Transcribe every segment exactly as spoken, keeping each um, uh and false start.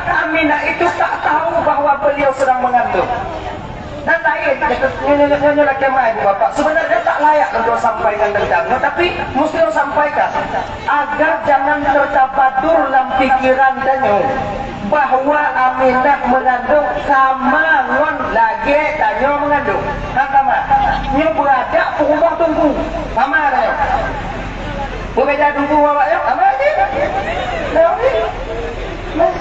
Aminah itu tak tahu bahwa beliau sedang mengandung. Dan lain, nyoe, nyoe, nyoe, nyoe lakée meu'ah, Ibu Bapak. Sebenarnya tak layak untuk sampaikan tentang nyoe, tapi mesti sampaikan agar jangan tertabadur lam pikiran tanyoe bahwa Aminah mengandung sama ngon lagée tanyoe mengandung. Hana sama. Nyoe beuradak peurumoh teungku. Sama tanyoe. Beureuja teungku awak nyoe, sama lagée. Nah, nah.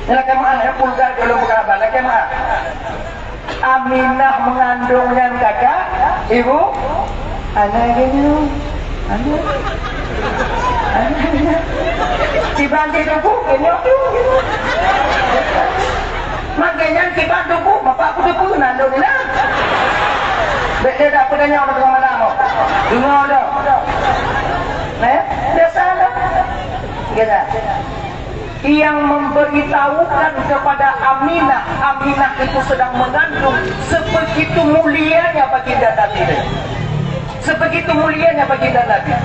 Nyoe lakée meu'ah, ya, pulgar golom peugah haba, lakée meu'ah. Aminah mengandung nyan kakak, Ibu, hana geunyoe. Hana. Hana geunyoe. Kiban di teungku, geunyoe tu. Makanya kiban teungku, bapak ku teupeu, nandung ni lah. Bèk dia tak peudanyau dengan mana mau. Dengar dah. Eh, biasa dah. Geunyoe. Yang memberitahukan kepada Aminah, Aminah itu sedang mengandung, sebegitu mulianya baginda Nabi. Sebegitu mulianya baginda Nabi.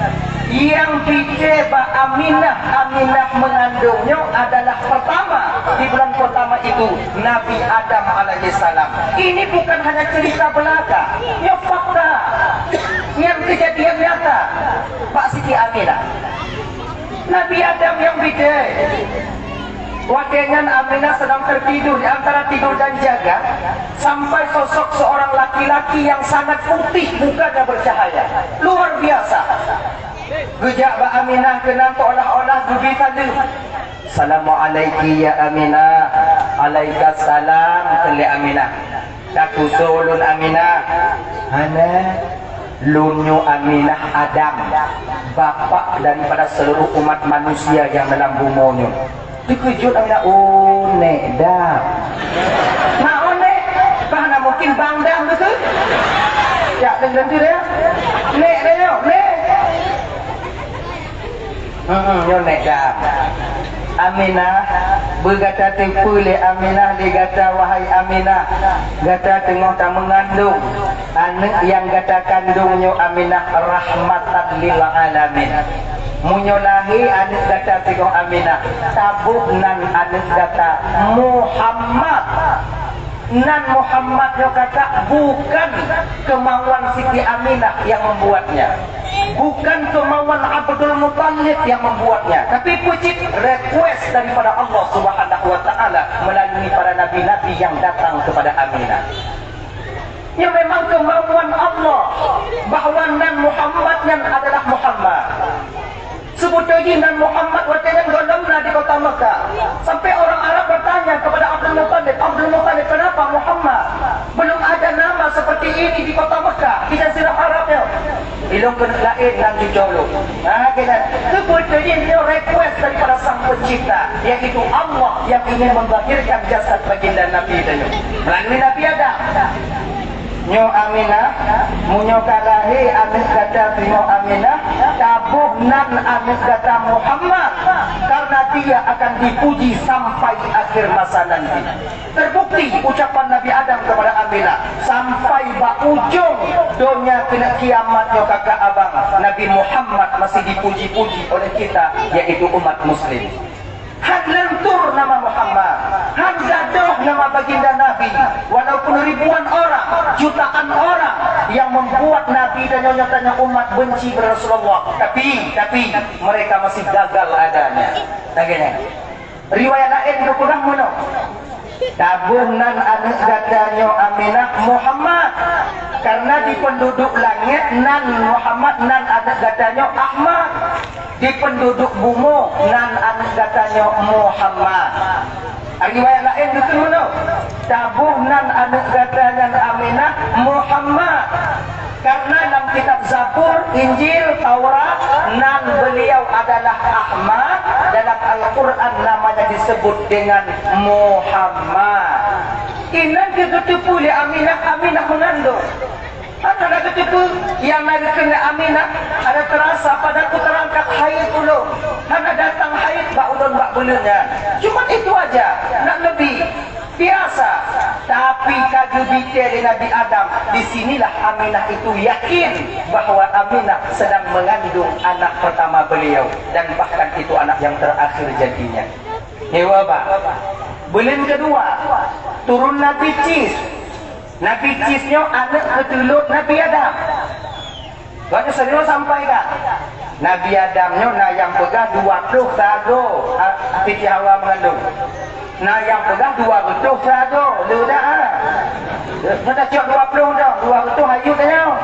Yang bicé bak Aminah, Aminah mengandung nyoe adalah pertama, di bulan pertama itu, Nabi Adam alaihissalam. Ini bukan hanya cerita belaka, nyoe fakta. Nyan kejadian nyata bak Siti Aminah. Nabi Adam yang bicé. Watée nyan Aminah sedang tertidur di antara tidur dan jaga, sampai sosok seorang laki-laki yang sangat putih, mukanya bercahaya. Luar biasa. Geujak bak Aminah keunan seolah-olah geubi saleuem. "Assalamu'alaiki ya Aminah." "Alaikasalam," kheun lé Aminah. "Takusô lôn Aminah." "Hana, lôn nyoe Aminah Adam, bapak daripada seluruh umat manusia nyang dalam bumoe nyoe." Teukeujot Aminah, "Oh, Nék Dam." "Ma, oh, Nék, bah na mungkin Bang Dam tu, tu?" Jak deungon tu dia. "Nék dia nyoe, Nék." Hmm, nyoe Nék Dam. Aminah, beugata teupeue lé Aminah lé gata, wahai Aminah, gata teungoh tameungandong. Aneuk nyang gata kandong nyoe Aminah rahmatan lil alamin. Meunyoe lahé aneuk gata sigoe Aminah, taboh nan aneuk gata Muhammad. Nan Muhammad nyoe kakak bukan kemauan Siti Aminah yang membuatnya. Bukan kemauan Abdul Muthalib yang membuatnya, tapi peue cit request daripada Allah Subhanahu wa Ta'ala melalui para nabi-nabi yang datang kepada Aminah. Nyoe memang kemauan Allah bahwa nan Muhammad nyan adalah Muhammad. Seubeutoe jih nan Muhammad watée nyan gohlom na di kota Mekah. Sampai orang Arab bertanya kepada Abdul Muthalib, "Abdul Muthalib, kenapa Muhammad? Belum ada nama seperti ini di kota Mekah, di Jazirah Arab nyoe." "Ilôn keuneuk laén nan cucoe lôn." Nah, keunan. Seubeutoe jih nyoe request daripada Sang Pencipta, yaitu Allah yang ingin memlahirkan jasad baginda Nabi tanyoe melalui Nabi Adam. Nyoe Aminah, meunyoe ka lahé aneuk gata singoh Aminah, taboh nan aneuk gata Muhammad, karena dia akan dipuji sampai akhir masa nanti. Terbukti ucapan Nabi Adam kepada Aminah, sampai bak ujong donya keuneuk kiamat nyoe kakak abang, Nabi Muhammad masih dipuji-puji oleh kita, yaitu umat muslim. Han lentur nama Muhammad, han gadôh nama baginda Nabi, walaupun ribuan orang, jutaan orang yang membuat Nabi dan nyonya tanya umat benci kepada Rasulullah, tapi, tapi mereka masih gagal adanya. Lagèe nyan. Riwayat laén geupeugah meunoe, "Taboh nan aneuk gata nyoe Aminah Muhammad, karena di penduduk langét nan Muhammad, nan aneuk gata nyoe Ahmad. Di penduduk bumoe nan aneuk gata nyoe Muhammad." Riwayat laén geukheun meunoe, "Taboh nan aneuk gata nyan Aminah Muhammad." Karena dalam kitab Zabur, Injil, Taurat, nan beliau adalah Ahmad, dalam Al-Quran namanya disebut dengan Muhammad. Inan keuh geuteupeue lé Aminah, Aminah meungandong. Hana geuteupeue nyang na geukheun lé Aminah, hana teurasa pada kuteurangkat haid ulôn. Hana datang haid bak ulôn bak buleuen nyan. Cuma itu aja, nak neubi. Biasa, tapi ka geubicé lé Nabi Adam, di sinilah Aminah itu yakin bahwa Aminah sedang mengandung anak pertama beliau, dan bahkan itu anak yang terakhir jadinya. Ewa ba. Buleuen keudua, turun Nabi Cis. Nabi Cis nyoe aneuk keuteulot Nabi Adam. Gobnyan sering sampaikan, Nabi Adam nyoe na nyang peugah dua ploh sagoe, a, Siti Hawa meungandong. Na nyang peugah dua reutôh sagoe, le dah, a. Nyoe tacok dua ploh dah, dua reutôh ayut dah nyoe.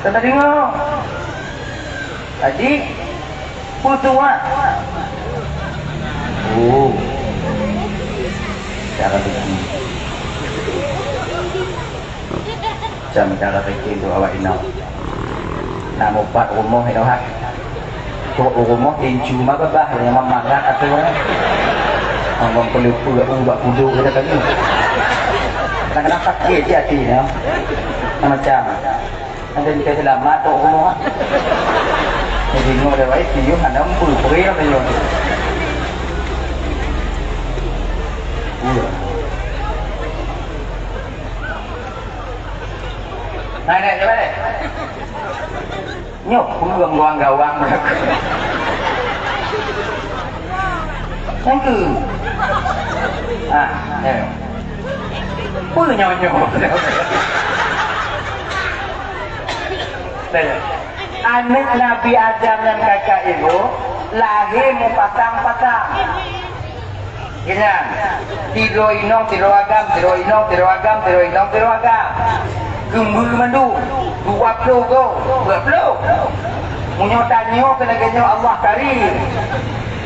Teudeungoe. Jadi, peue tuah? Oh. Cara bikin. Macam cara bikin tu awak inong. Nak mupat rumoh inong hat. Kok rumoh incu mah babah nyang mangat atau orang. Ngomong pelupa aku bak kudu kita tadi. Kadang-kadang sakit je hati ni. Macam. Ada kita selamat tu rumoh. Jadi ngok dia baik, tiup ada empu, perih apa dia. Iya. Naik, naik, naik. Nyoe peue gawang-gawang. Thank you. Ah, eh. Peue nyoe-nyoe? Aneuk Nabi Adam nyang kakak ibu lahé meupasang-pasang. Geuhnyan, sidroe inong, sidroe agam, sidroe inong, sidroe agam, sidroe inong, sidroe agam. Geumeu mandum, dua ploh goe, dua ploh. Meunyoe tanyoe keu lagèe nyoe Allah karim.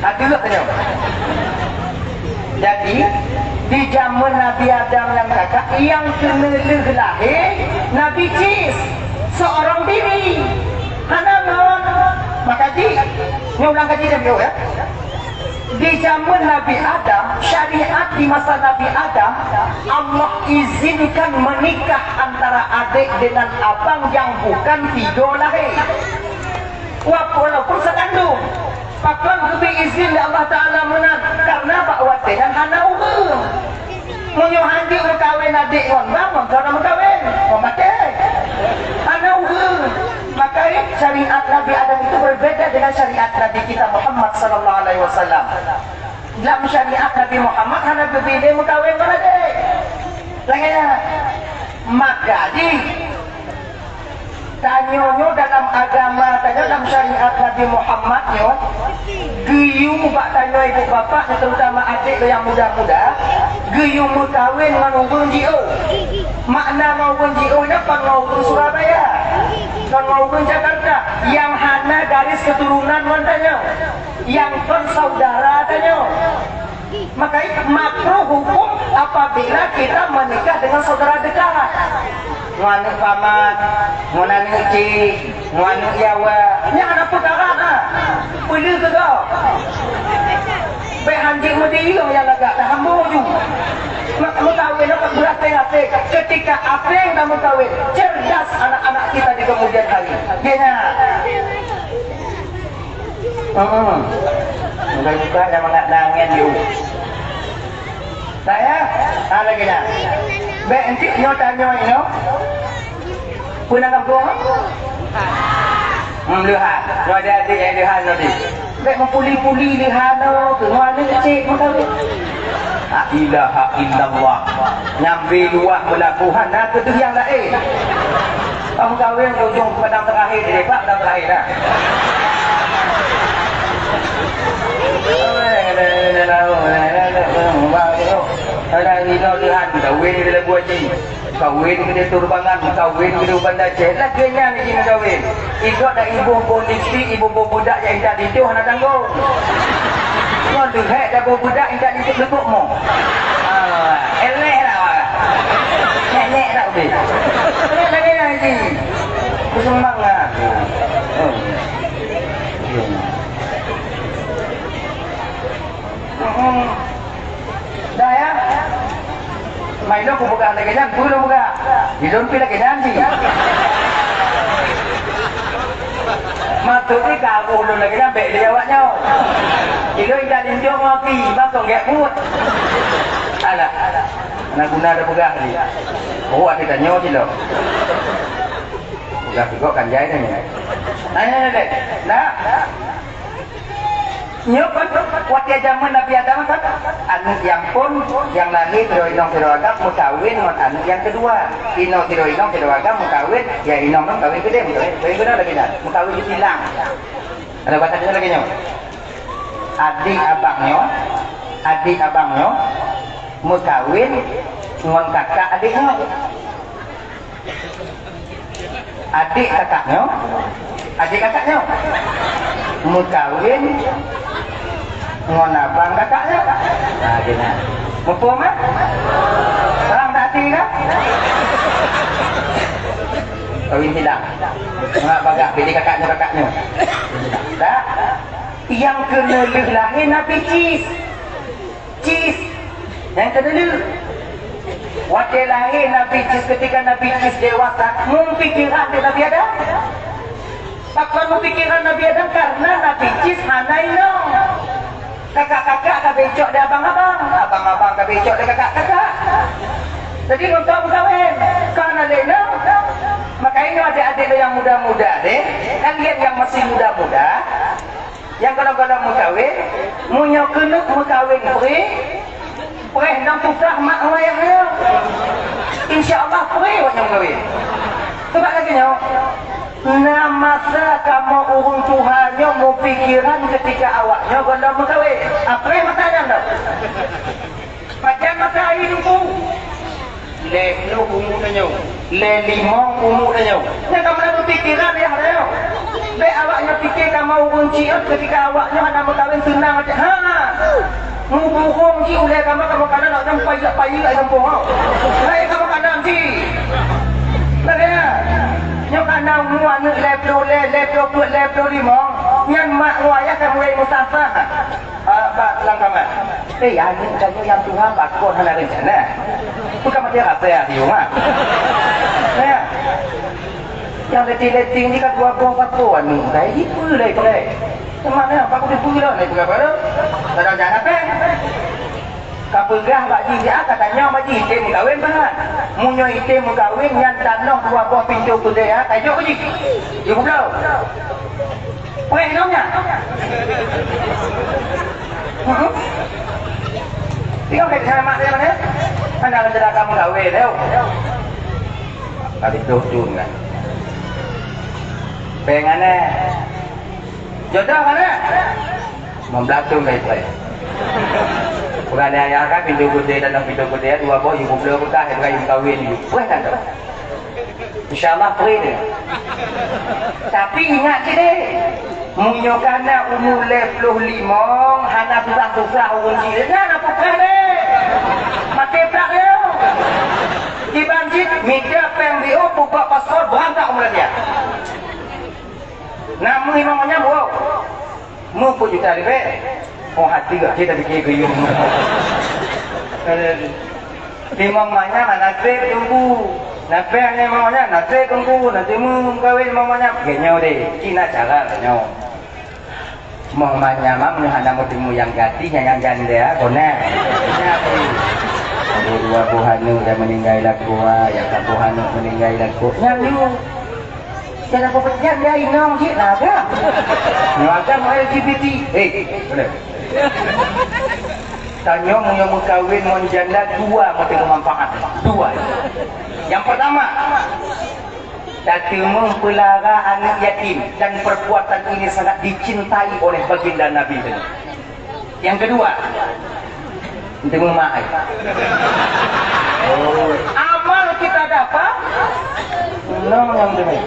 Ateueh tanyoe. Jadi, di jameun Nabi Adam nyang kakak, nyang keuneulheueh lahé Nabi Cis, seorang diri. Hana ngon. Maka jih, nyoe ulang kaji dan ya. Di jameun Nabi Adam, syariat di masa Nabi Adam, Allah izinkan menikah antara adek dengan abang yang bukan tiga lahé. Wa-, walaupun sekandung. Pakon geubri izin lé Allah Taala meunan? Karena bak watèe nyan hana ureueng. Meunyoe hanjeuet meukawen adek ngon bang, ngon droe meukawen, ngon maté. Hana ureueng. Maka syariat Nabi Adam itu berbeda dengan syariat Nabi kita Muhammad sallallahu alaihi wasallam. Dalam syariat Nabi Muhammad hana geubri lé meukawen ngon adek. Lagèe nyan. Maka jih, tanyoe nyoe dalam agama tanyoe, dalam syariat Nabi Muhammad nyoe, geuyue bak tanyoe ibu bapak, terutama adek nyang muda-muda, geuyue meukawen ngon ureueng jiôh. Makna ngon ureueng jiôh nyan kon ngon ureueng Surabaya, kon ngon ureueng Jakarta, nyang hana garis keturunan ngon tanyoe, nyang kon saudara tanyoe. Maka makruh hukum apabila kita menikah dengan saudara dekat. Ngon aneuk paman, ngon aneuk cik, ngon aneuk yawa. Nyan hana peukara na. Peuleueh keu gob. Bèk hanjeuet meudiyeueng nyang lagak, tahambo ju. Mak meukawen dapat beurasai-rasai. Ketika aseng dan meukawen, cerdas anak-anak kita di kemudian hari. Geuhnyan. Hmm. Bukan-bukan dah mangat tangan dia. Saya, ah, lagi dah. Bèk encik nyoe tanyoe nyoe. Peue nan gampông? Hmm, leuha. Nyoe ada adik yang leuha tadi. Bèk meupuli-puli leuha nyoe, keu ngon aneuk cik meukawen. La ilaha illallah. Nyambe luwah meulaku hana keudeh nyang laén. Kamu kawin ke ujung padang terakhir, di depan padang terakhir dah. Ada ridho Tuhan, kawin di Labuan Ji. Kawin keu di Turbangan, kawin keu di Banda Aceh. Lagèe nyan jih kawin. Igoe dak iboh boh lipstik, iboh boh budak nyang intat linto hana tanggong. Ngon leuhèk dak boh budak intat linto leubok mo. Ah, eleh lah. Nyek-nyek dak ubé. Lagèe nyan jih. Beuseumbang lah. Oh. Hmm. Dah ya. Mai lôn kupeugah lagèe nyan, peue lôn peugah? Di lôn pih lagèe nyan jih. Maksud jih ka lôn lagèe nyan bèk lé awak nyoe. Di lôn intat linto ngon api, bang kong gèt buet. Alah. Hana guna tapeugah jih. Oh, ada tanyoe jih lôn. Peugah sigoe kan jai tanyoe. Nah, nah, nah, nah. Nah. Nyoe kon watée jameun Nabi Adam kan, aneuk nyang phon nyang lahé sidroe inong sidroe agam meukawen ngon aneuk nyang keudua. Inong sidroe inong sidroe agam meukawen, nyang inong nyoe meukawen keudeh, meukawen, meukawen keudeh lagée nyan, meukawen di silang. Ada bahasa Indonesia lagée nyoe. Adik abang nyoe, adik abang nyoe meukawen ngon kakak adik nyoe. Adik kakak nyoe, adik kakak nyoe meukawen ngon abang kakak nyoe. Nah, gini. Muphom, eh? Terang tak hati, kan? Kawin silang. Nggak bagah, jadi kakak nyoe, kakak nyoe. Tak? Yang kena leuh lahé Nabi Cis. Cis. Nyang keudua, watée lahé Nabi Cis, ketika Nabi Cis dewasa, meupikiran di Nabi Adam. Pakon meupikiran Nabi Adam? Karena Nabi Cis hana inong. Kakak-kakak ka becok di abang-abang, abang-abang ka becok di kakak-kakak. Jadi, untuk meukawen, ka hana lé inong. Makanya, adik-adik yang muda-muda deh, kalian yang masih muda-muda, nyang gohlom-gohlom meukawen, meunyoe keuneuk meukawen pré, preh nang peugah mak ngon ayah nyoe. Insya Allah pré awak nyoe meukawen. Sebab lagée nyoe, na masa kamoe ureuëng tuha nyoe meupikiran ketika awak nyoe gohlom meukawen. Apré masa nyan dah. Pajan masa hai Teungku? Lhée ploh umu tanyoe, lhée limong umu tanyoe. Nyan kamoe na beupikeran yah tanyoe. Bék awak nyoe pike kamoe ureuëng ciet ketika awak nyoe hana meukawen seunang até. Ha! Muburong cit ulée kamoe, kamoe kalon awak nyan payek-payek ai gampông awak. Laén kamoe kalon cit. Lagée nyan. Nyoe kana umu aneuëk lhée ploh lhée, lhée ploh peuet, lhée ploh limong. Nyan mak ngon ayah ka mulai musafah. Ah, bak lam kamar. Eh, aneuëk tanyoe nyang tuha pakon hana reuncana. Bukan mati rasa ya, di rumah. Ya. Nyang letting-letting ni kan dua boh papo aneuëk. Dah ibu lagi perai. Teman ya, pakai ibu lah, naik pegang baru. Kadang jangan apa. Ka peugah bak jih, ya, kata nyoe bak jih, item meukawen bangat. Meunyoe item meukawen, nyan tanoh dua boh pintoe keudè, ya, tajok jih. Jih goblok. Preh nyoe nyan. Heeh. Tengok kat sana mak dia mana? Mana ada kamu gawe tu? Tadi tu tu kan. Pengen eh. Jodoh mana? Membelatung dari saya. Bukan ayah kan pintu gede dan pintu gede dua boh ibu bela bekah yang kayu kawin ni. Weh kan tu. Insya Allah preh dia. Tapi ingat sini, meunyoe kana umu lhée ploh limong, hana susah-susah ureuëng jih. Nyan apa preh deh? Maté prak dia. Di banjir, mita peng biu, buka paspor, berangkat ke Malaysia. Nama imam manyam, wow. Meupeue juta ribèe? Oh, hati gak kita pikir ke yum. Limong manyam nasib tunggu. Napéh limong manyam nasib tunggu. Nanti meukawen limong manyam. Ya nyoe deh, cina cara nyoe. Limong manyam am hana meuteumé nyang gadih, nyang janda, konan. Ada dua boh aneuk yang meninggai lakoe, yang saboh aneuk meninggai lakoe. Nyan dulu. Cara peupeutian dia inong cit lah kan. Nyoe agam L G B T. Eh, boleh. Tanyoe meunyoe meukawen ngon janda dua meuteumé manfaat. Dua. Yang pertama, tateumé peulara aneuk yatim dan perbuatan ini sangat dicintai oleh baginda Nabi. Yang kedua, untuk memakai. Oh, amal kita dapat. Nong yang demi.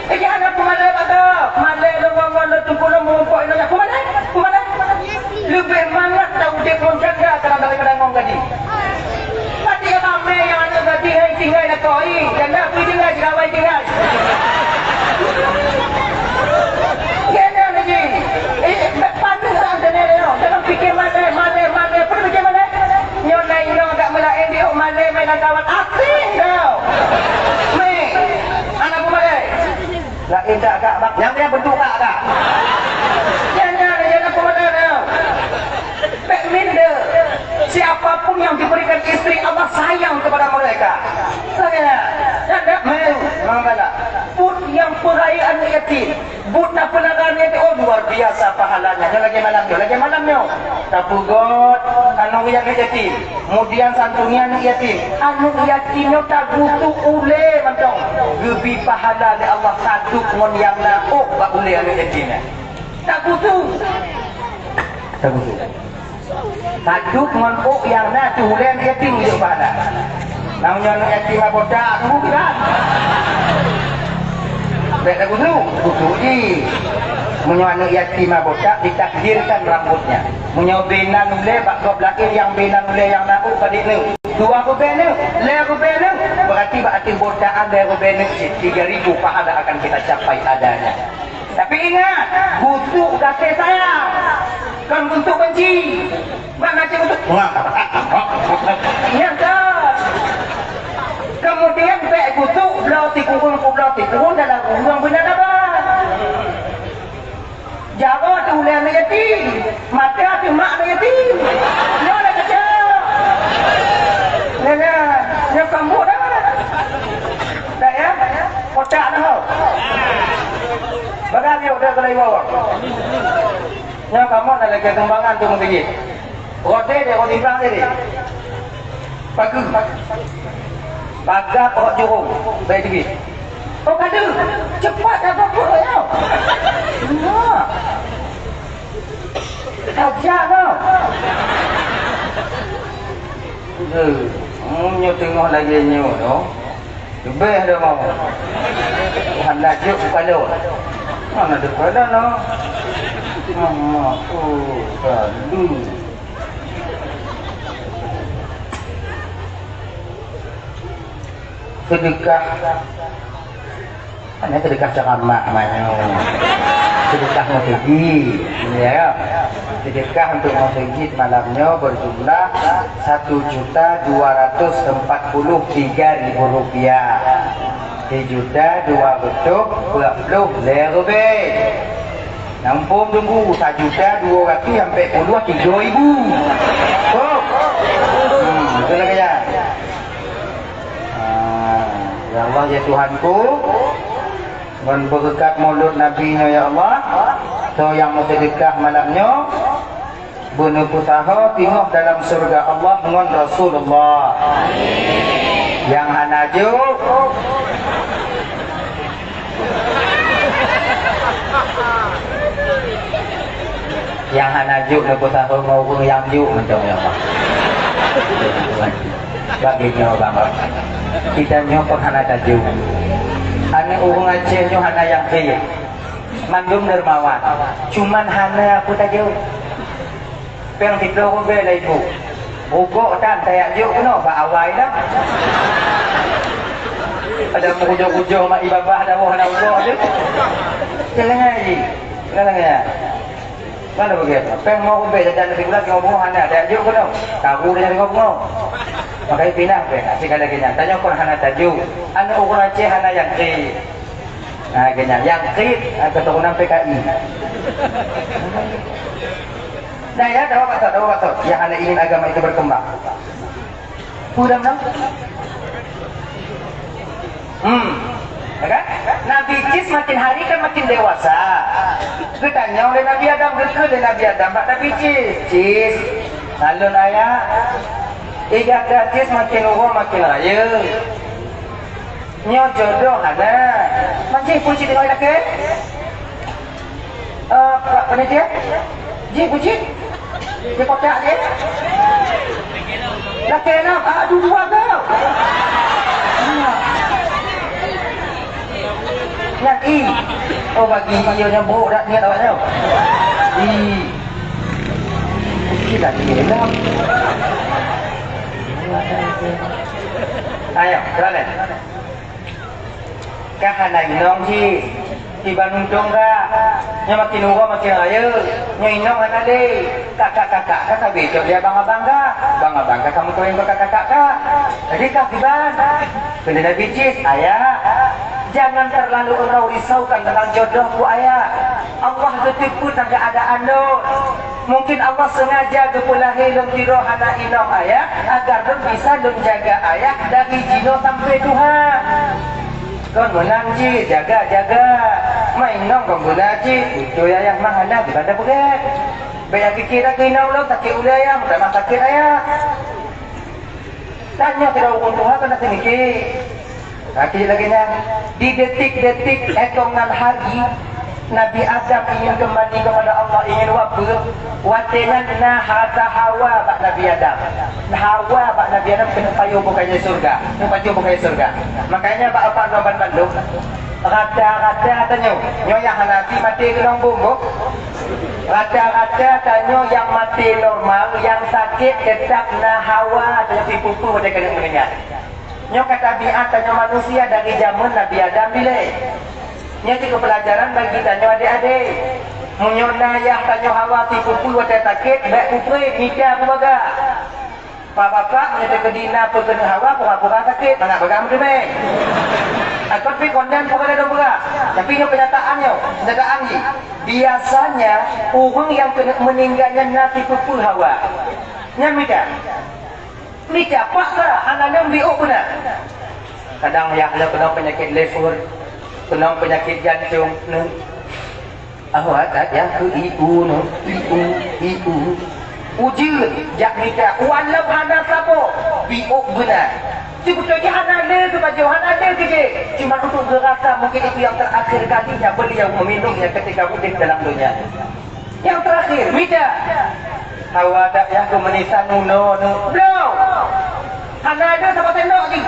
Eh, jangan aku malah pada. Malah lo ngomong lo tunggu lo mumpuk lo aku malah. Aku malah. Lebih mangat dah udah pun jaga dalam daripada ngomong tadi. Pati ramé nyang aneuk gadih hai tinggai lakoe, janda pih tinggai, jigawai tinggai. Janda lagi. Eh, bèk paneuk lam sana nyoe. Jangan pikir maté, maté, maté. Peue pikir maté? Nyoe na inong agak meulaén diuk maté main lam kawan. Asing tau. Meh, aneuk peumaté. Laén dak agak bak, nyang dia bentuk agak. Janda, janda peumaté tau. Bèk minder. Siapapun yang diberikan istri, Allah sayang kepada mereka. Saya, ya, tak main, memang galak. Buet nyang peurayeuk aneuk yatim, buet nyang peulara aneuk yatim, oh, luar biasa. Rasa pahalanya. Nyoe lagèe malam nyoe, lagèe malam nyoe. Tapeugöt keu aneuk yatim. Kemudian santuni aneuk yatim. Aneuk yatim nyoe tagusok ulèe mantong. Geubri pahala lé Allah sadub ngon nyang na ôk bak ulèe aneuk yatim nyan. Tagusok. Tagusok. Sadub ngon ôk nyang na teuh ulèe aneuk yatim jeuet pahala. Nah, meunyoe aneuk yatim botak, tunggu kira. Bèk tagusok, gusok jih. Meunyoe aneuk yatim botak, ditakdirkan rambutnya. Meunyoe beunan ulèe, bak gob laén nyang beunan ulèe nyang na ôk padit nyoe. Dua ribèe nyoe, lhèe ribèe nyoe. Berarti bak ateueh botakan lhèe ribèe nyoe cit, tiga ribu pahala akan kita capai adanya. Tapi ingat, gusok gaséh sayang, kon gusok benci. Makna cit gusok. Nyan kan. Kemudian bèk gusok bloe sikureueng, bloe sikureueng dalam ureueng beuna daba. Jaroe teuh ulèe aneuk yatim, mata teuh mak aneuk yatim. Nyoe lagèe nyan. Nyoe, nyoe, nyoe kambok dah. Dah ya? Kotak dah ho. Bagah biôk dah keuleue iwoe. Nyoe kamoe na lagèe sumbangan tu meuseujid. Roti deh, roti blang deh. Pageue. Pageue pokok jurong. Baik tinggi. Oh, kadu. Cepat dah bapak ya. Nah. Aja kau. Eh, hmm, nyoe teungoh lagèe nyoe, no. Leubeh dah mau. Tuhan dah jok kepala. Mana ada kepala, no? Mama, oh, kadu. Seudeukah. Hana seudeukah cara mak manyong. Seudeukah meuseujid. Ya. Seudeukah untuk meuseujid malam nyoe berjumlah satu juta dua ratus empat puluh tiga ribu rupiah. Sijuta dua reutôh dua ploh lhèe ribèe. Nyang phôn teungku, sajuta dua ratus sampai puluh tiga ribu. Tuh. Hmm, betul lagèe nyan. Ah, ya Allah, ya Tuhanku, ngon beureukat Maulud Nabi nyoe, ya Allah, soe nyang meuseudeukah malam nyoe, beuneupusaho teungoh dalam syeuruga Allah ngon Rasulullah. Nyang hana jok, nyang hana jok neupeusaho ngon ureueng nyang jok mantong, ya Allah. Bagi nyoe, Bang. Kita nyoe pun hana tajok. Aneuk ureueng Aceh nyoe hana nyang kaya. Mandum dermawan. Cuman hana peue tajok. Péng siploh ribèe lé ibu. Rukok tan tajak jok keunoe bak awai dah. Ada meukujoh-kujoh mak i babah dah boh hana rukok tu. Telengai ji. Telengai. Mana begitu? Péng mau ribèe jajan nasi bulan lima puluh hana tajak jok keunoe. Tahu dah lima puluh. Makanya pindah péng. Asyik ada kenyang. Tanya kon hana tajok. Aneuk ureueng Aceh hana nyang kaya. Nah, kenyang. Nyang kaya, ah, keturunan P K I. Nah, ya, dawa batal, dawa batal. Yang hana ingin agama itu berkembang. Kurang dah. Hmm. Ya kan? Nabi Cis makin hari kan makin dewasa. Geutanyong lé Nabi Adam, geukheun lé Nabi Adam bak Nabi Cis, "Cis, salon ayah." Ih, gata Cis makin uroe makin rayeuk. Nyoe jodoh hana. Mancing pun cit ngon lakèe? Eh, Pak Panitia? Ji pun cit? Di kotak je? Lakèe nam, ah, dua-dua go. Nyan i. Oh, bagi i nyoe buruk dak niat awak nyoe. I. Mungkin dak niat dah. Ayo, silakan. Ka hana inong cit. Kiban untông ka. Nyoe makin uroe makin rayeuk. Nyoe inong hana lé. Kakak-kakak ka sabe cok lé abang-abang ka. Abang-abang ka kamoe kawin bak kakak-kakak ka. Jadi ka kiban. Keuneuk Nabi Cis, ayah, jangan terlalu engkau risaukan tentang jodohku, ayah. Allah geuteupeue teuh keuadaan lôn. Mungkin Allah sengaja geupeulahé lôn sidroe hana inong, ayah, agar lôn bisa lôn jaga ayah dari jinoe sampai tuha. Kon meunan cit, jaga-jaga. Mai inong kon guna cit, untôi ayah mah hana geubantai peugét. Bék jak pike dak keu inong lom sakét ulée ayah, meutamah sakét ayah. Tanyoe sidroe ureueng tuha keuneuk seumike. Tapi lagée nyan, di detik-detik étongan hari, Nabi Adam ingin kembali kepada Allah, ingin wapeue, watée nyan na rasa hawa bak Nabi Adam. Na hawa bak Nabi Adam keuneuk pajoh bukaye syeuruga, keuneuk pajoh bukaye syeuruga. Makanya bak Bapak ngon bandum, rata-rata tanyoe, nyoe nyang hana até maté keunong bom boh. Rata-rata tanyoe nyang maté normal, nyang sakét teutap na hawa, tapi peue-peue watée keuneuk meuninggai. Nyoe ka tabiat tanyoe manusia dari jameun Nabi Adam dilée. Nyoe jeuet keu peulajaran bagi tanyoe adék-adék. Meunyoe na yah tanyoe hawa sipeue-peue watée sakét, bék peupreh, mita beubaga. Pak bapak, meunyoe teukeudi na peue keuneuk hawa, pura-pura sakét, mangat beuga meuteumé. Akon pi kondan pura lé dong beuga. Tapi nyoe kenyataan nyoe, kenyataan jih. Biasanya, ureuëng nyang keuneuk meuninggai nyan na sipeue-peue hawa. Nyan mita. Mita paksa hana lom biôk beuna. Kadang yah lom keunong peunyakét lever, keunong peunyakét jantong, neu. Awak that nyang keu iu neu, iu, iu. Ujeuen jak mita, walau hana saboh, biôk beuna. Sibeutôi jih hana le keu pajoh, hana le keu jih. Cuma untuk geurasa mungkin itu yang terakhir kalinya beliau meminumnya ketika udeb dalam donya. Nyang teurakhir, mita. Hawa that nyang keu meunisan unoe nyoe. Bloe! Hana ade saboh sendok jih.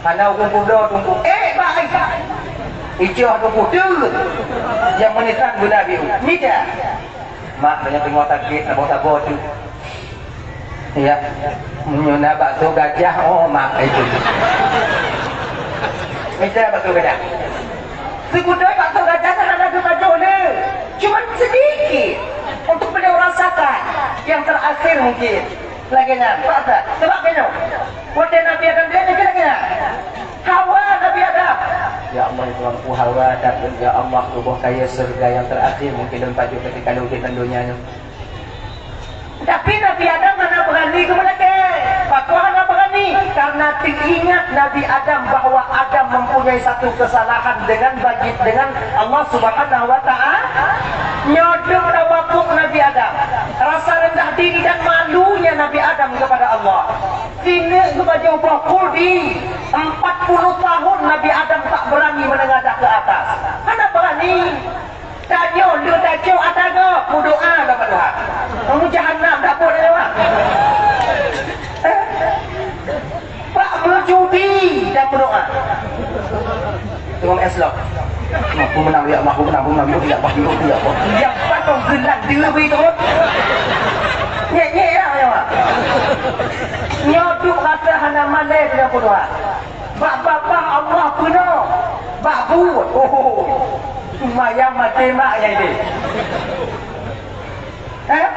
Hana ureuëng peubloe teungku. Eh, bak ai. Icoh teungku, deuh. Nyang meunisan beuna biôh. Mita. Mak, banyak teungoh sakét, saboh-saboh tu. Ya, meunyoe na bakso gajah, oh, mak itu. Mita bakso gajah. Sibeutôi bakso gajah nyan hana geupajoh le. Cuman sedikit untuk beliau rasakan. Yang terakhir mungkin. Lagée nyan, paksa. Coba keunoe. Watée Nabi Adam dilée lagée nyan. Hawa Nabi Adam. Ya Allah, ya Tuhanku, hawa Adam, ya Allah, tuboh kayée syeuruga nyang terakhir mungkin lôn pajoh ketika lôn udeb lam donya nyoe. Tapi Nabi Adam hana beurani geumeulakée. Pakon hana beurani? Karena teuingat Nabi Adam bahwa Adam mempunyai satu kesalahan dengan bagi, dengan Allah Subhanahu wa Ta'ala. Nyoe deuh tawakuk Nabi Adam. Rasa rendah diri dan malunya Nabi Adam kepada Allah. Sineuk geupajoh boh kuldi. Empat puluh tahun Nabi Adam tak berani menengadah ke atas. Hana beurani. Tanyoe le tacok ata gob, meudoa bak Tuhan. Kamu jahanam dapur tanyoe. Eh? Bak meujudi dan meudoa. Tengok es lok. Aku menang, ya Allah, aku menang, aku menang, ya Allah, ya Allah, ya Allah. Yang patong gelang diri tu. Nyek-nyek lah, ya Allah. Nyoe tu rasa hana malée dengan meudoa. Bak babah Allah peunoh. Bak buet. Oh. Maya maté mak nyang ideh. Eh?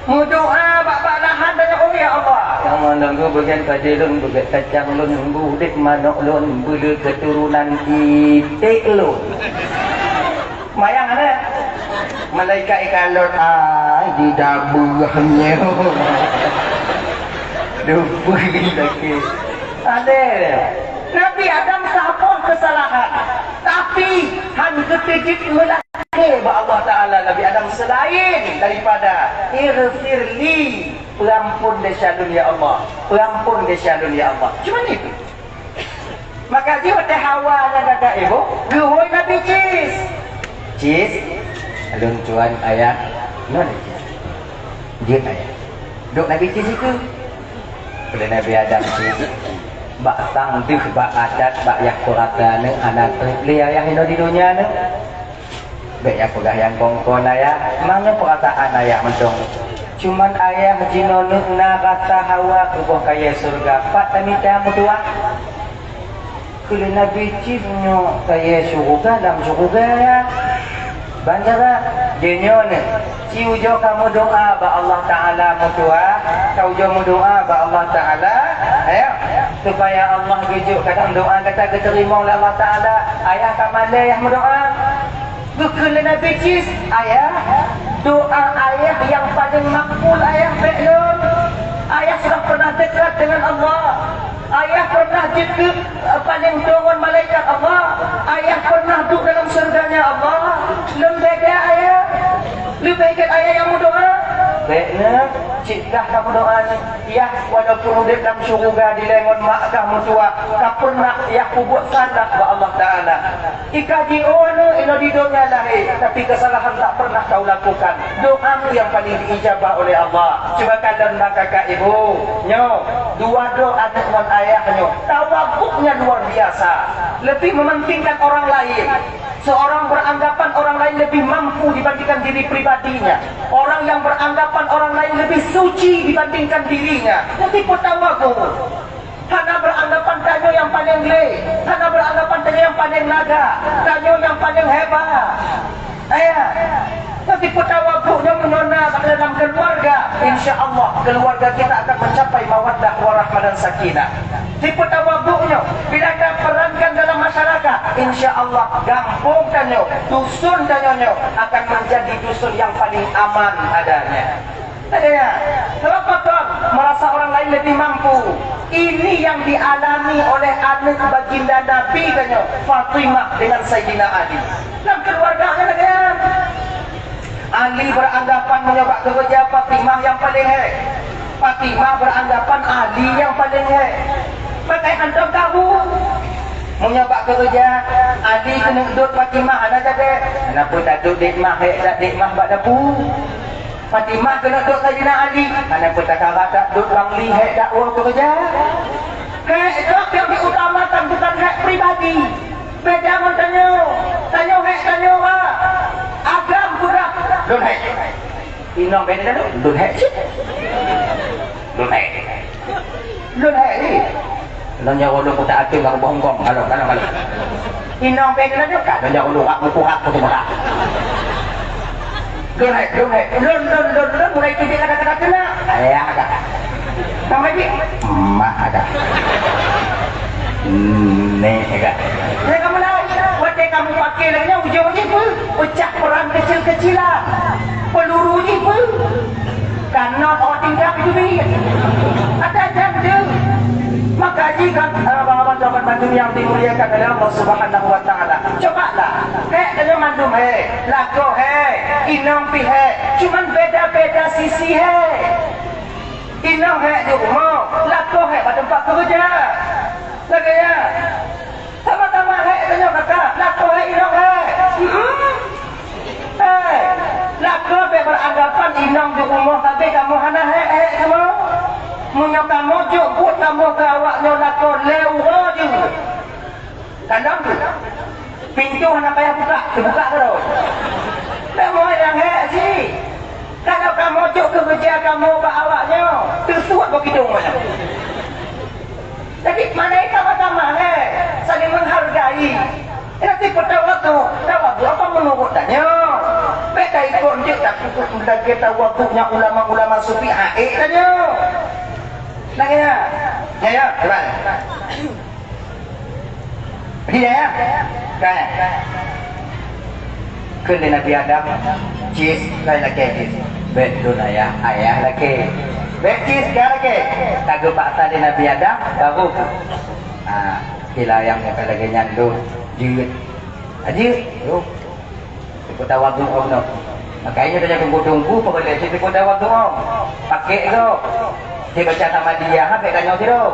Meudoa bak-bak lahan dan nyoe, "Ya Allah, nyang mandum beugét padé lôn, beugét kacang lôn, beudép manok lôn, beuleueh keuturonan iték lôn." Mayang ada. Malaikat ikalon, ai, didabeuh nyoe. Dubeuh lagi. Ada. Nabi Adam saboh kesalahan, tapi han geuteujeuet meulakée bak Allah Taala Nabi Adam selain daripada, "Ighfirli," peurampun desya lôn ya Allah, peurampun desya lôn ya Allah. Cuma itu. Maka jih watée Hawa nyang gagah ibu, geuhôi Nabi Cis. "Cis, lôn tuan ayah, non jih ayah." Dok Nabi Cis itu. Oleh Nabi Adam cit, bak sang deuh, bak adat, bak yah peurata neu hana treb lé ayah inoe di donya neu. Bék yah peugah nyang kon-kon ayah, mangat peurasaan ayah mantong. Cuman ayah jinoe neu na rasa hawa keu boh kayée syeuruga, pat tamita meutuah. Keu lé Nabi Cis nyoe kayée syeuruga lam syeuruga ya. Ban jarak, jinoe neu, ci ujoe ka meudoa bak Allah Taala meutuah, ka ujoe meudoa bak Allah Taala, ya, supaya Allah geujok kadang doa gata geuteurimong lé Allah Taala. Ayah ka malée yah meudoa. Geukheun lé Nabi Cis, "Ayah, doa ayah nyang paleng makbul ayah bék lôn. Ayah sudah pernah dekat dengan Allah. Ayah pernah jeuet keu, eh, paleng toe ngon malaikat Allah. Ayah pernah duek dalam syurga-Nya Allah. Lôn beda ayah. Leubeh gét ayah nyang meudoa. Bék na, cit dah ka meudoa nyan. Yah, walaupun udeb lam syeuruga dilée ngon mak kah meutuwah, ka pernah yah peubuet salah bak Allah Taala. I ka jiôh aneuk inoe di donya lahé, tapi keusalahan tak pernah kau lakukan. Doamu nyang paleng diijabah oleh Allah. Cuba kalon mata kak ibu. Nyoe, dua droe aneuk ngon ayah nyoe. Tawaduknya luar biasa. Lebih mementingkan orang lain. Seorang beranggapan orang lain lebih mampu dibandingkan diri pribadinya. Orang yang beranggapan orang lain lebih suci dibandingkan dirinya. Nyan tipe tawaduk. Hana beranggapan tanyoe nyang paleng glé, hana beranggapan tanyoe nyang paleng lagak, tanyoe nyang paleng hebat. Ayah, nyan tipe tawaduk nyoe meunyoe na dalam keluarga, insya Allah keluarga kita akan mencapai mawaddah warahmah dan sakinah. Tipe tawaduk nyoe, bila taperankan dalam masyarakat, insya Allah gampông tanyoe, dusun tanyoe nyoe akan menjadi dusun yang paling aman adanya. Ada ya? Kenapa kon merasa orang lain lebih mampu? Ini yang dialami oleh aneuk baginda Nabi tanyoe, Fatimah dengan Saidina Ali. Lam keluarga ada ya? Ali beranggapan meunyoe bak keureuja Fatimah nyang paleng hék. Fatimah beranggapan Ali nyang paleng hék. Pakai hantom kabu. Meunyoe bak keureuja, Ali keuneuk dot Fatimah hana jadi. Hana peue taduek dék mah hék dak dék mah bak dapu. Fatimah keuneuk dot Saidina Ali. Hana peue takara tak dot Bang Li hék dak woe keureuja. Hék dok yang diutamakan bukan hék pribadi. Beda ngon tanyoe. Tanyoe hék tanyoe ba. Agam peugah. Lôn hék. Inong beda tanyoe. Lôn hék. Lôn hék. Lôn hék ni. Lôn nyoe ulôn kutak ateueh bak Hong Kong. Kalau, kalau, kalau. Inong beda tanyoe kan. Lôn nyoe ulôn rak mukurak kutu murah. Lôn hék, lôn hék. Lôn, lôn, lôn, lôn mulai teubiet kata-kata keunak. Ayah kata. Bang Haji, mak ada. Nek ada. Lé kamu lawan. Watèe kamu pakai lagèe nyan, ujong jih peue? Peucah perang kecil-kecilan. Peluru jih peue? Kanon awak tinggal di dunia. Ada jam tu. Maka jika, eh, abang-abang, sobat bandum yang dimuliakan oleh Allah Subhanahu wa Taala, cobalah. Hék tanyoe mandum hék, lakoe hék, inong pih hék. Cuman beda-beda sisi hék. Inong hék di rumoh, lakoe hék bak teumpat keureuja. Lagèe nyan. Sama-sama hék tanyoe kakak, lakoe hék inong hék. Hmm. Hék, lakoe bèk beranggapan inong di rumoh sabe kamoe hana hék-hék kamoe. Meunyoe kamoe jok buet kamoe keu awak nyoe lakoe lhèe uroe jeuet. Kandang tu. Pintoe hana payah buka, teubuka terus. Bèk moe nyang hék cit. Kalau kamoe jok keureuja kamoe bak awak nyoe, teusuet bak kidong awak nyoe. Jadi, malaikat sama-sama hék, saling menghargai. Nanti tawaduk, tawaduk apa menurut tanyoe? Bèk taikot jeuet takukut lagèe tawaduknya ulama-ulama sufi, aék tanyoe. Nah, ya. Ya, ya, hebat. Jadi, ya, ya. Kan? Kheun lé Nabi Adam, "Cis, kai lakèe cis." "Bèk lôn ayah, ayah lakèe." "Bèk cis, kai lakèe." Ka geupaksa lé Nabi Adam, baru ka. Ah, sila nyang ka lagèe nyan lôn jeuet. Ah, jeuet. Yo. Sipeuta waktu om nyoe. Makanya tanyoe tunggu-tunggu, peureulèe sipeuta waktu om. Pakai go. Sibaca sama dia, ha, bèk tanyoe sidroe.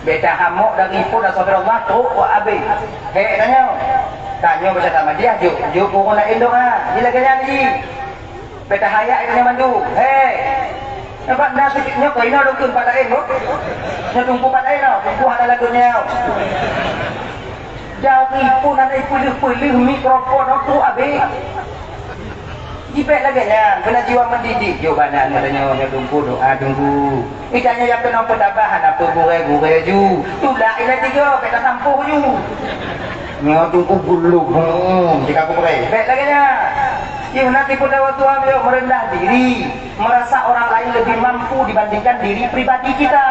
Bèk tahamok dari phôn, astagfirullah, trok keu abéh. Hék tanyoe. Tanyoe baca sama dia, jok, jok ureueng laén doa. Ji lagèe nyan ji. Bèk tahayat tanyoe mandum. Hék. Nampak na sikit nyoe, keu inoe dukun pat laén, bu. Nyoe tungku pat laén, oh. Tungku hana lagu nyoe. Dari phôn hana ipeuleuh-peuleuh mikrofon, oh, trok abéh. Jibèk lagèe nyan, keuneuk jiwa mendidik. Jok bak aneuk tanyoe, nyoe tungku doa tungku. Itanyoe nyang keunoe peutabah hana peue gurèe-gurèe ju. Tulak ilèe tiga, bèk tasampôh ju. Nyoe tungku gulong, hmm, jika gurèe. Bèk lagèe nyan. Yoh, na tipe dawa tuha, yoh, merendah diri, merasa orang lain lebih mampu dibandingkan diri pribadi kita.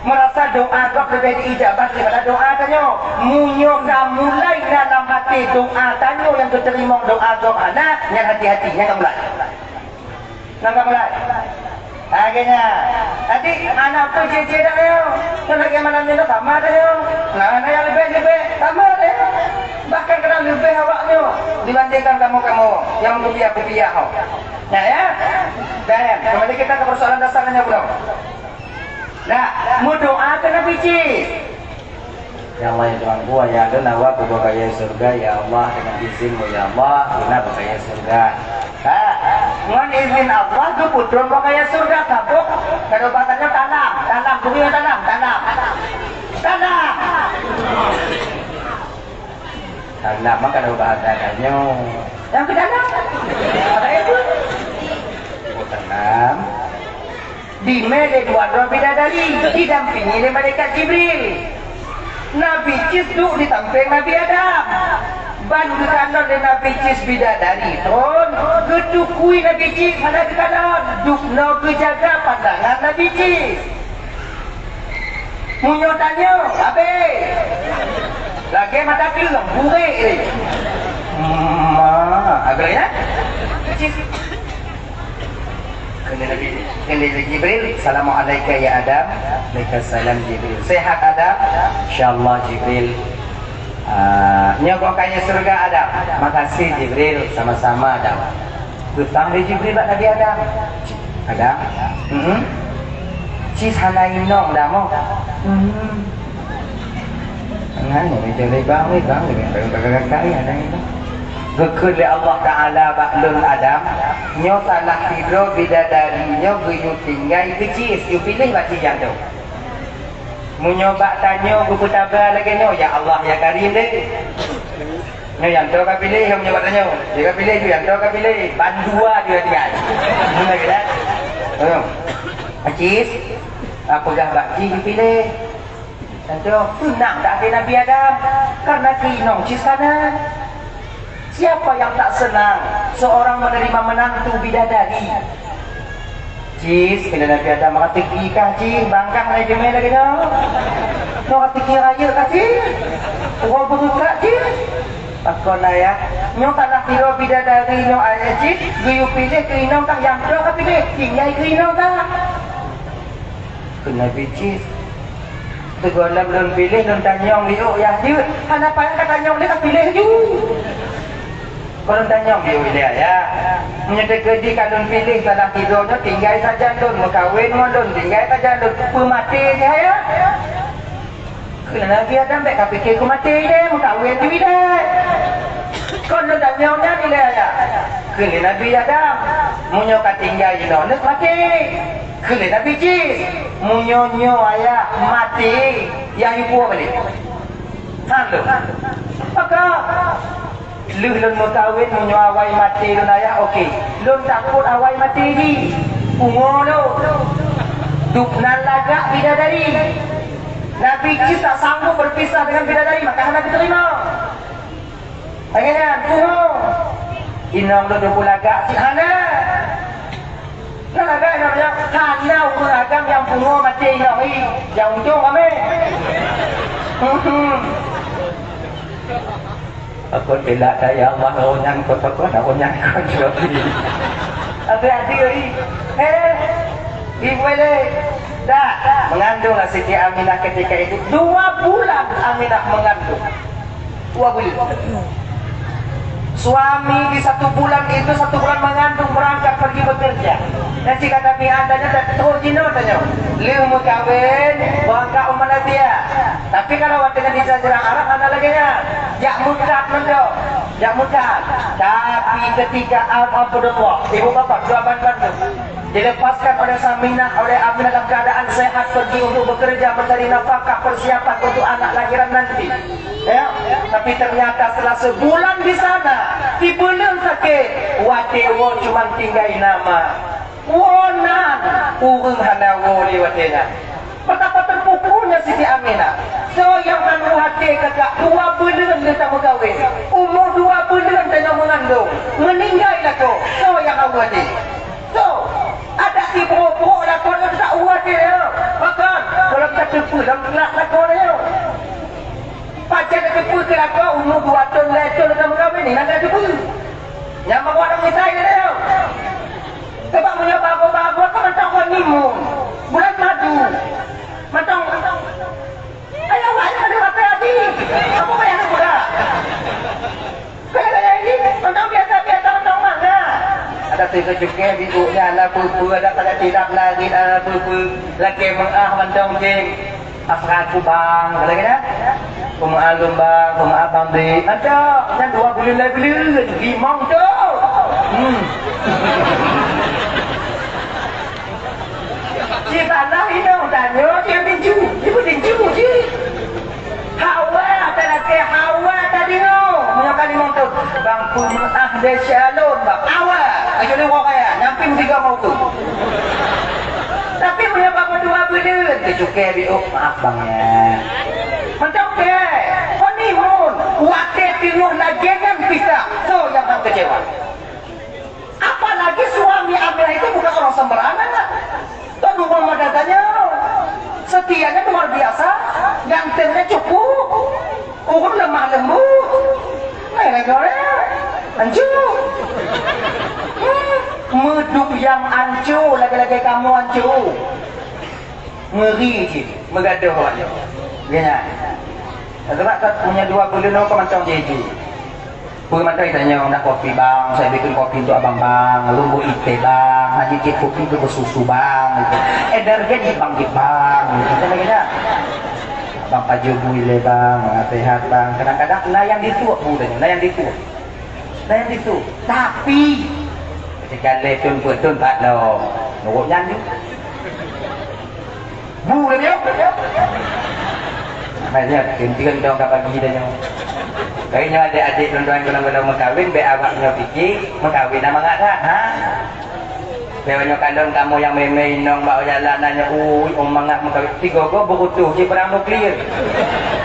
Meurasa doa gob leubeh diijabah daripada doa tanyoe. Meunyoe ka mulai na lam até doa tanyoe nyang geuteurimong, doa gob hana, nyan hati-hati, nyan ka mulai. Nyan ka mulai. Lagèe nyan. Jadi, hana peue jih-jih dah nyoe. Nyoe lagèe malam nyoe sama dah nyoe. Nah, hana nyang leubeh-leubeh, sama dah nyoe. Bahkan kadang leubeh awak nyoe dibandingkan kamoe-kamoe nyang kupiah-kupiah nyoe. Nah, ya. Dan, kembali kita ke persoalan dasarnya, Bro. Nah, meudoa keu Nabi Cis. Ya Allah, ya Tuhanku, ayah lôn awak geuboh kayèe syeuruga, ya Allah, dengan izin-Mu, ya Allah, guna boh kayèe syeuruga. Ha, ngon izin Allah, geupeutrôn boh kayèe syeuruga, ka boh, kado bahasa nyoe tanam, tanam, bukon tanam, tanam. Tanam. Tanam mah kado bahasa nyoe. Nyang keu tanam. Apa itu? Oh, tanam. Dimè lé dua droe bidadari, didampingi lé malaikat Jibril. Nabi Cis duek di sampéng Nabi Adam. Ban geukalon lé Nabi Cis bidadari tron, geutukui Nabi Cis hana geukalon, dubnoe geujaga pandangan Nabi Cis. Meunyoe tanyoe, habéh. Lagèe mata keuleung, burék lé. Ma, agak ya? Cis. Kheun lé Nabi, kheun lé Jibril, "Assalamu'alaika ya Adam." "Waalaikumsalam Jibril." "Sehat Adam?" "Insyaallah Jibril." "Ah, nyoe boh kayèe syeuruga Adam." "Makasih Jibril, sama-sama Adam." Geutanyong lé Jibril bak Nabi Adam. "Adam?" "Hmm?" "Cis hana inong Adam oh?" "Hmm." Nyan, nyoe meunyoe lé bang, lé bang, lé bang, lé bang, lé bang, lé bang, lé bang. Geukheun lé Allah Taala bak lôn Adam, nyoe salah sidroe bidadari nyoe geuyue tinggai keu Cis, yue piléh bak Cis nyang dong. Meunyoe bak tanyoe geupeutaba lagèe nyoe, ya Allah, ya Karim deh. Nyoe nyang toe ka piléh, meunyoe bak tanyoe. Dia ka piléh, nyang toe ka piléh. Bandua dia tinggai. Beuna ke tak? Cis, peugah bak Cis piléh. Tentu, seunang that até Nabi Adam, karena keu inong Cis ka na. Siapa yang tak senang seorang menerima menantu bidadari? Cis, kheun lé Nabi Adam, "Raseuki kah, Cis, bangkang lé jeumé lagèe nyoe. Nyoe raseuki rayeuk kah, Cis? Uroe beureukat, Cis." Pakon ayah, nyoe salah sidroe bidadari nyoe ayah Cis, geuyue piléh keu inong kah, nyang toe ka piléh, tinggai keu inong kah. Kheun Nabi Cis, "Sigohlom lôn piléh, lôn tanyong lé ôk yah jeuet, hana payah ka tanyong lé, ka piléh ju." Kon lôn tanyong lé ôk ilèe ayah. Meunyoe teukeudi ka lôn piléh salah sidroe nyoe tinggai sajan lôn, meukawen ngon lôn tinggai sajan lôn, peumaté jih ayah. Kheun Nabi Adam, "Bèk ka piké keu maté ilèe, meukawen ju ilèe." Kon lôn tanyong nyan ilèe ayah. Kheun Nabi Adam, "Meunyoe ka tinggai inoe, nyoe maté." Kheun lé Nabi Cis, "Meunyoe nyoe ayah maté, yah yue puwoe balek." Hán lôn. Maka, lheueh lôn meukawen, meunyoe awai maté lôn ayah, oke. Lôn takot awai maté jih. Pungo lôn. Dubnan lagak bidadari. Nabi Cis tak sanggup berpisah dengan bidadari, maka hana diterima. Lagèe nyan, pungo. Inong lôn teupeu lagak cit hana. Nah, lagak inong nyan, hana ureueng agam nyang pungo maté inong i, nyang untông ramé. Hmm. Aku tidak ada ya Allah, oh, nyang kot, aku ada, oh, nyang kot. Tapi adik, eh, ibu ele, dah mengandunglah Siti Aminah ketika itu. Dua bulan Aminah mengandung. Dua bulan. Suami di satu bulan itu, satu bulan mengandung, berangkat pergi bekerja. Dan jika Nabi adanya, dan terus jinoe tanya, lheueh meukawen, berangkat u Malaysia. Tapi kalau waktu di jaziran Arab, ada lagi ya. Jak meukat mantong. Jak meukat. Tapi ketika Al-, Abdullah, ibu bapak, dua bandum, dilepaskan oleh Saminah, oleh Aminah dalam keadaan sehat, pergi untuk bekerja, mencari nafkah, persiapan untuk anak lahiran nanti. Ya, tapi ternyata setelah sebulan di sana, dipeuleueh sakit, watèe woe cuma tinggai nama. Woe nan, ureueng hana woe lé watèe nyan. Betapa terpukulnya Siti Aminah. Soe nyang hana até kakak, dua buleuen lé tameukawen. Umu dua buleuen tanyoe meungandong. Meuninggai lakoe. Soe nyang hana até? Soe? Adak sibroe-broe lakoe nyoe teuka uroe até nyoe. Pakon? Gohlom ka teupeu lam glak lakoe nyoe. Pajan teupeu keu lakoe umu dua thôn, lhèe thôn ka meukawen, inan ka teupeu. Nyang meubuet misai nyoe. Coba meunyoe bagoe-bagoe ka mantong kon ni. Keucuké biôk nyan na peue-peue, ada pada tilap langét, ada peue-peue. Lakée meu'ah mantong jih. Asra kubang, lagée nyan. Peumaaf lumbang, peumaaf bambi. Ada, nyan dua buleuen, lai buleuen. Limong tu. Hmm. Di tanah inong tanyoe, dia tinju. Dia pun tinju je. Hawa, talakée hawa tadi nyoe. Meunyoe ka limong thon, bang peumaah desya lôn, bang. Hawa. Ayo ni orang kaya, nyampi mutiga mau tu. Tapi meunyoe ka dua buleuen, keucuké biôk, maaf bang ya. Mantap ke? Honeymoon, watée teungoh lagée nyan pisah. So, nyang hana kecewa. Apalagi suami Aminah itu bukan orang sembarangan. Tuan rumah mada tanyoe. Setianya luar biasa, gantengnya cukup. Ureueng lemah lembut. Merah goreng. Ancu. Hmm. Meuduk nyang ancu, lagée-lagée kamoe ancu. Meuri cit, meugadoh awaknyoe. Geuhnyan. Sebab ka punya dua buleuen nyoe ka mantong jeju. Peue mantong tanyoe, "Nak kopi, Bang? Saya bikin kopi untuk Abang, Bang." "Lôn beu iték, Bang." "Hana jeuet kopi, beu susu, Bang." Gitu. "Eh, darah jadi, Bang, gitu, Bang." Gitu. Kan lagée nyan. "Bang, pajoh bu ilée, Bang. Mangat sehat, Bang." Kadang-kadang na nyang dituek bu tanyoe, na nyang dituek. Na nyang dituek. Tapi, ketika lé thon peuet thon pat lom, nurot nyan ju. Bu lom nyoe. Makanya, keuntien dong ka bagi dah nyoe. Kali nyoe adék-adék lôn doain golom-golom meukawen, bék awak nyoe pike, meukawen na mangat that, ha? Bék nyoe kalon kamoe nyang mé-mé inong bak jalan na nyoe, ui, oh mangat meukawen. Tigo-go beukutoh jih barang nuklir.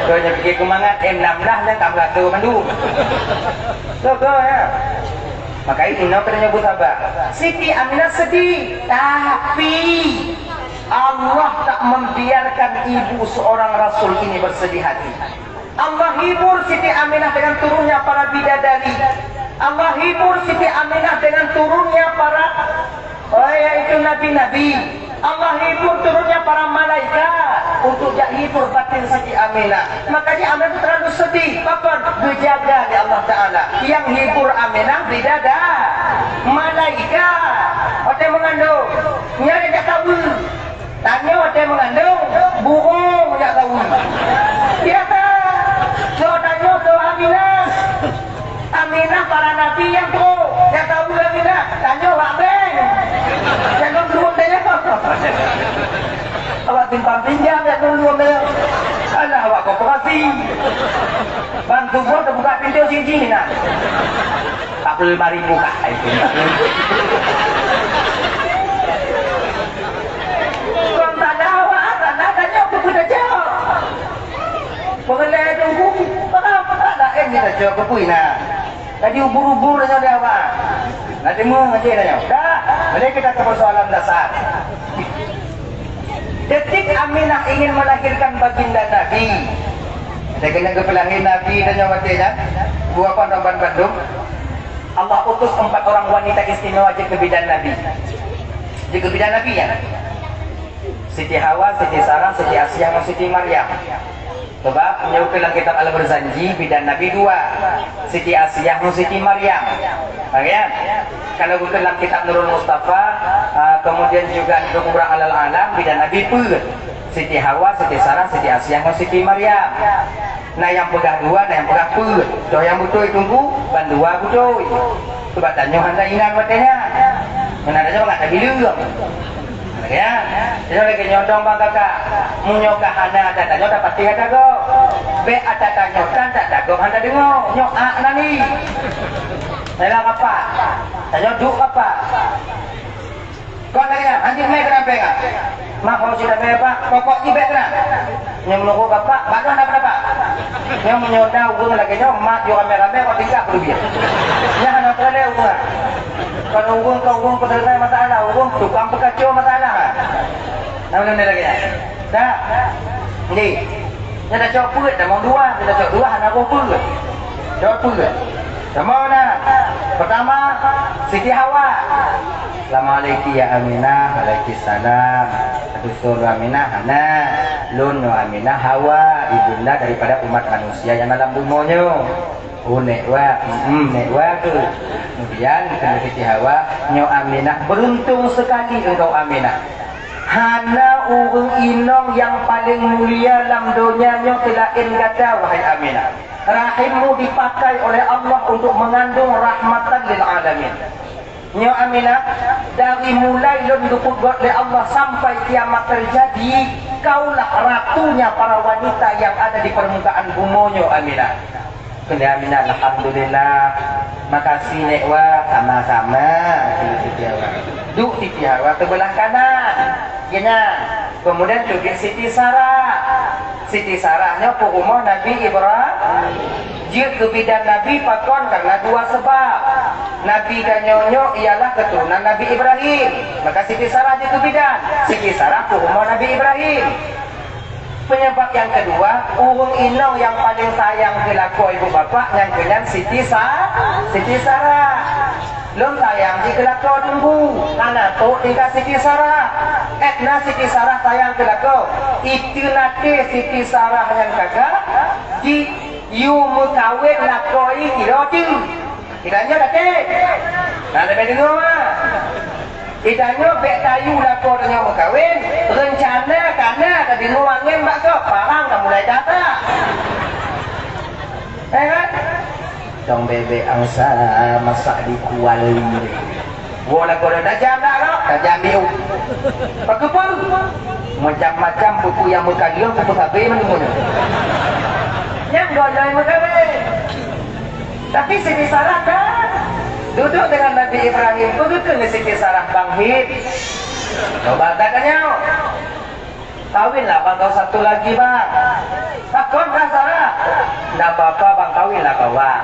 Keu nyoe pike keu mangat, M enam belas nyan ka meurasa mandum. Tigo-go, ya. Maka inong keuneuk nyoe beusaba. Siti Aminah sedih, tapi Allah tak membiarkan ibu seorang rasul ini bersedih hati. Allah hibur Siti Aminah dengan turunnya para bidadari. Allah hibur Siti Aminah dengan turunnya para, oh, yaitu nabi-nabi. Allah hibur turunnya para malaikat untuk jak hibur batin Siti Aminah. Makanya Aminah tu terlalu sedih. Pakon? Geujaga lé Allah Taala. Yang hibur Aminah bidadari, malaikat. Watée meungandong, nyan jak tabu. Tanyoe watée meungandong, burung jak tabu. Biasa. So tanyoe so Aminah. Aminah para nabi nyang trok, nyang tabu Aminah, tanyoe bak bank. Jangan dulu tanyoe. Awak simpan pinjam, jangan dulu tanyoe. Alah, awak koperasi. Bantu buat buka pintu siji nah. Empat puluh lima ribu kah itu. Kon tanah awak, tanah tanyoe kubu tajak. Pengeulai tunggu, padahal laén kita cok kepui na. Tadi ubur-ubur nyoe di awak. Nanti mengaji nyoe. Dah, mari kita ke persoalan dasar. Detik Aminah ingin melahirkan baginda Nabi. Detik geupeulah Nabi dan nyoe watée nyan, dua pandang bandum. Allah utus empat orang wanita istimewa jeuet keu bidan Nabi. Jeuet keu bidan Nabi ya. Siti Hawa, Siti Sarah, Siti Asiah, dan Siti Maryam. Sebab nyoe lam kitab Al-Barzanji, bidan Nabi dua, Siti Asiah dan Siti Maryam. Bagian? Kalau bukan dalam kitab Nurul Mustafa, ah, kemudian juga Nurul Kubra Alal Alam, bidan Nabi peuet, Siti Hawa, Siti Sarah, Siti Asiah, dan Siti Maryam. Na nyang peugah dua, na nyang peugah peuet. Toh nyang beutôi teungku, ban dua beutôi. Sebab tanyoe hana ingat watée nyan. Meunan tanyoe mangat tabileueng. Ya, nyoe lagée nyoe dong bang kakak. Meunyoe ka hana ata tanyoe, tapati ata gob. Bék ata tanyoe tan, ata gob hana deungoe. Nyoe ak nani. Dalam apa? Tanyoe duek apa? Kon lagée nyan, anjing mé keunan péng ah. Mak, kalau sudah bayar, Pak, pokok jih bék keunan. Nyoe meunurot bapak, baru hana pendapat. Nyoe meunyoe na ureueng lagée nyoe, mat yoh ramé-ramé, kok tingkah keulubiah. Nyan hana peureulée ureueng. Kon ureueng, kon ureueng peureulée masalah, ureueng tukang peukaco masalah. Nah, beuna lagée nyan. Dah. Jadi, nyan dah cok peuet, dah mau dua, dah cok dua, hana roh peuet. Cok peuet. Sama na. Pertama, Siti Hawa. Assalamualaikum ya Aminah. Waalaikumsalam. Aduh, soe Aminah? Hana. Lôn nyoe Aminah Hawa, ibunda daripada umat manusia nyang dalam bumoe nyoe. Oh, nek wa. Hmm, nek wa tu. Kemudian, kheun Siti Hawa, "Nyoe Aminah, beruntung sekali engkau Aminah. Hana ureuëng inong nyang paleng mulia lam donya nyoe seulaén gata, wahai Aminah. Rahimmu dipakai oleh Allah untuk mengandung rahmatan lil alamin. Nyoe Aminah, dari mulai lôn geupeugot lé Allah sampai kiamat terjadi, kaulah ratunya para wanita yang ada di permukaan bumoe nyoe, Aminah." Kheun lé Aminah, "Alhamdulillah. Makasih, Nek Wa." "Sama-sama," kheun Siti Hawa. Duek Siti Hawa teubeulah kanan. Keunan. Kemudian teubiet Siti Sarah. Siti Sarah nyoe peurumoh Nabi Ibrahim. Jeuet keu bidan Nabi pakon? Karena dua sebab. Nabi tanyoe nyoe ialah keturunan Nabi Ibrahim. Maka Siti Sarah jeuet keu bidan. Siti Sarah peurumoh Nabi Ibrahim. Penyebab yang kedua, ureuëng inong nyang paleng sayang keu lakoe ibu bapak nyan keuh nyan Siti Sa-, Siti Sarah. Lôn sayang jih keu lakoe Teungku, hana trok tinggai Siti Sarah. Ék na Siti Sarah sayang keu lakoe, itu nanti Siti Sarah nyan kakak jiyue meukawen lakoe kilo teuk. Kita nyoe dak teuh. Nah, leubeh deungoe ma. Kita nyoe bék tayue lakoe tanyoe meukawen, reuncana kana ka deungoe angén bak gob, parang ka mulai gata. Eh kan? Dong bebek angsa masak di kuali. Woe lakoe tajam dak kok? Tajam biu. Pakeupeue? Macam-macam peue-peue nyang meukawen, peue-peue sabe mandum. Nyang gohlom meukawen. Tapi Siti Sarah kan duduk dengan Nabi Ibrahim, begitu ni Siti Sarah bangkit. Coba tanya, "Kawinlah bang kau satu lagi, bang." "Takon kah, Sarah?" "Ndak apa-apa, bang, kawinlah kau, bang."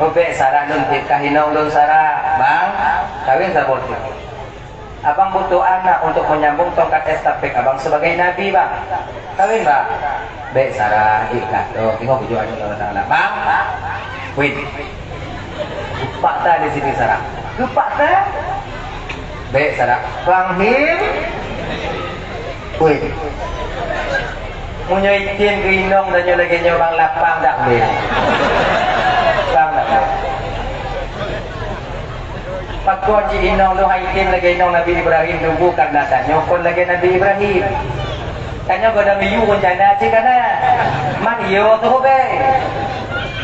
"Oh, bék, Sarah, lôn tieb kah inong lôn, Sarah." "Bang, kawin saboh teuk." "Abang butuh anak untuk menyambung tongkat estafet abang sebagai nabi, Bang." "Kawin, Bang." "Bék, Sarah, ikhlaih toh, teungoh bujuk aneuk Allah Taala." "Bang, win." Geupaksa di Siti Sarah. Geupaksa. "Bék, Sarah." "Bang Him." "Win." Meunyoe item keu inong tanyoe lagée nyoe, Bang, lapang dak win. Lapang dak win. Pakon cit inong lôn han item lagée inong Nabi Ibrahim, nunggu karena tanyoe kon lagée Nabi Ibrahim. Tanyoe gohlom yue rencana cit kana. Man yue teuh bée.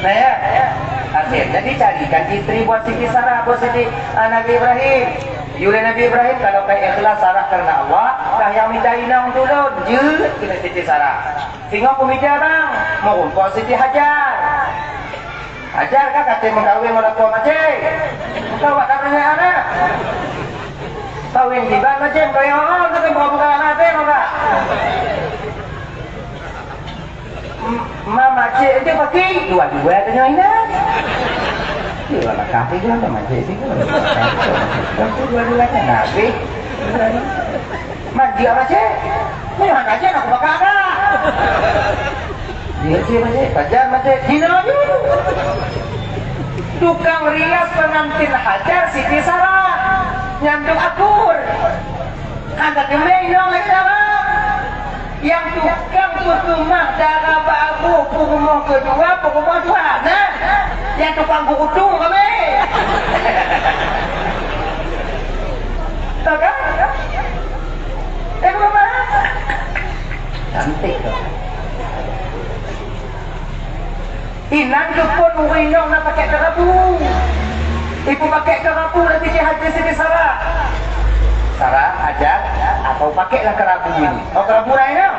Nah ya. Akhirnya dicarikan istri buat Siti Sarah, buat Siti, ah, Nabi Ibrahim. Yue lé Nabi Ibrahim, kalau ka ikhlas Sarah karena Allah, kah nyang mita inong tulôn, jeuet keu Siti Sarah. Singoh peumita bang, meurumpok Siti Hajar. Hajar ka ka tém meukawen ngon lakoe Macé. Ka awak ka tanya aneuk. Kawin kiban Macé, kawin, oh, ka tém buka-buka aneuk tém, maka. M-, ma Macé itu pasti dua-dua tanya ina. Dua lakah tiga, ma Macé tiga. Dua-dua kan habis. Maju Macé. Memang aja nak bakar dah. Dia je Macé, pajar Macé. Dina je. Tukang rias pengantin Hajar Siti Sarah. Nyandung akur. Hana teumé inong lagée dara. Nyang tukang peukeumah dara bak aboh peurumoh keudua, peurumoh dua. Nah, nyang tukang geuudong kami. Tahu kan? Eh, bukan, Bang? Cantik tu. Inan geupon ureueng inong na pakai keurabu. Ibu pakai keurabu lagi di Hajar Siti Sarah. Sarah, Hajar, atau pakailah keurabu ini. Oh, keurabu lain ya?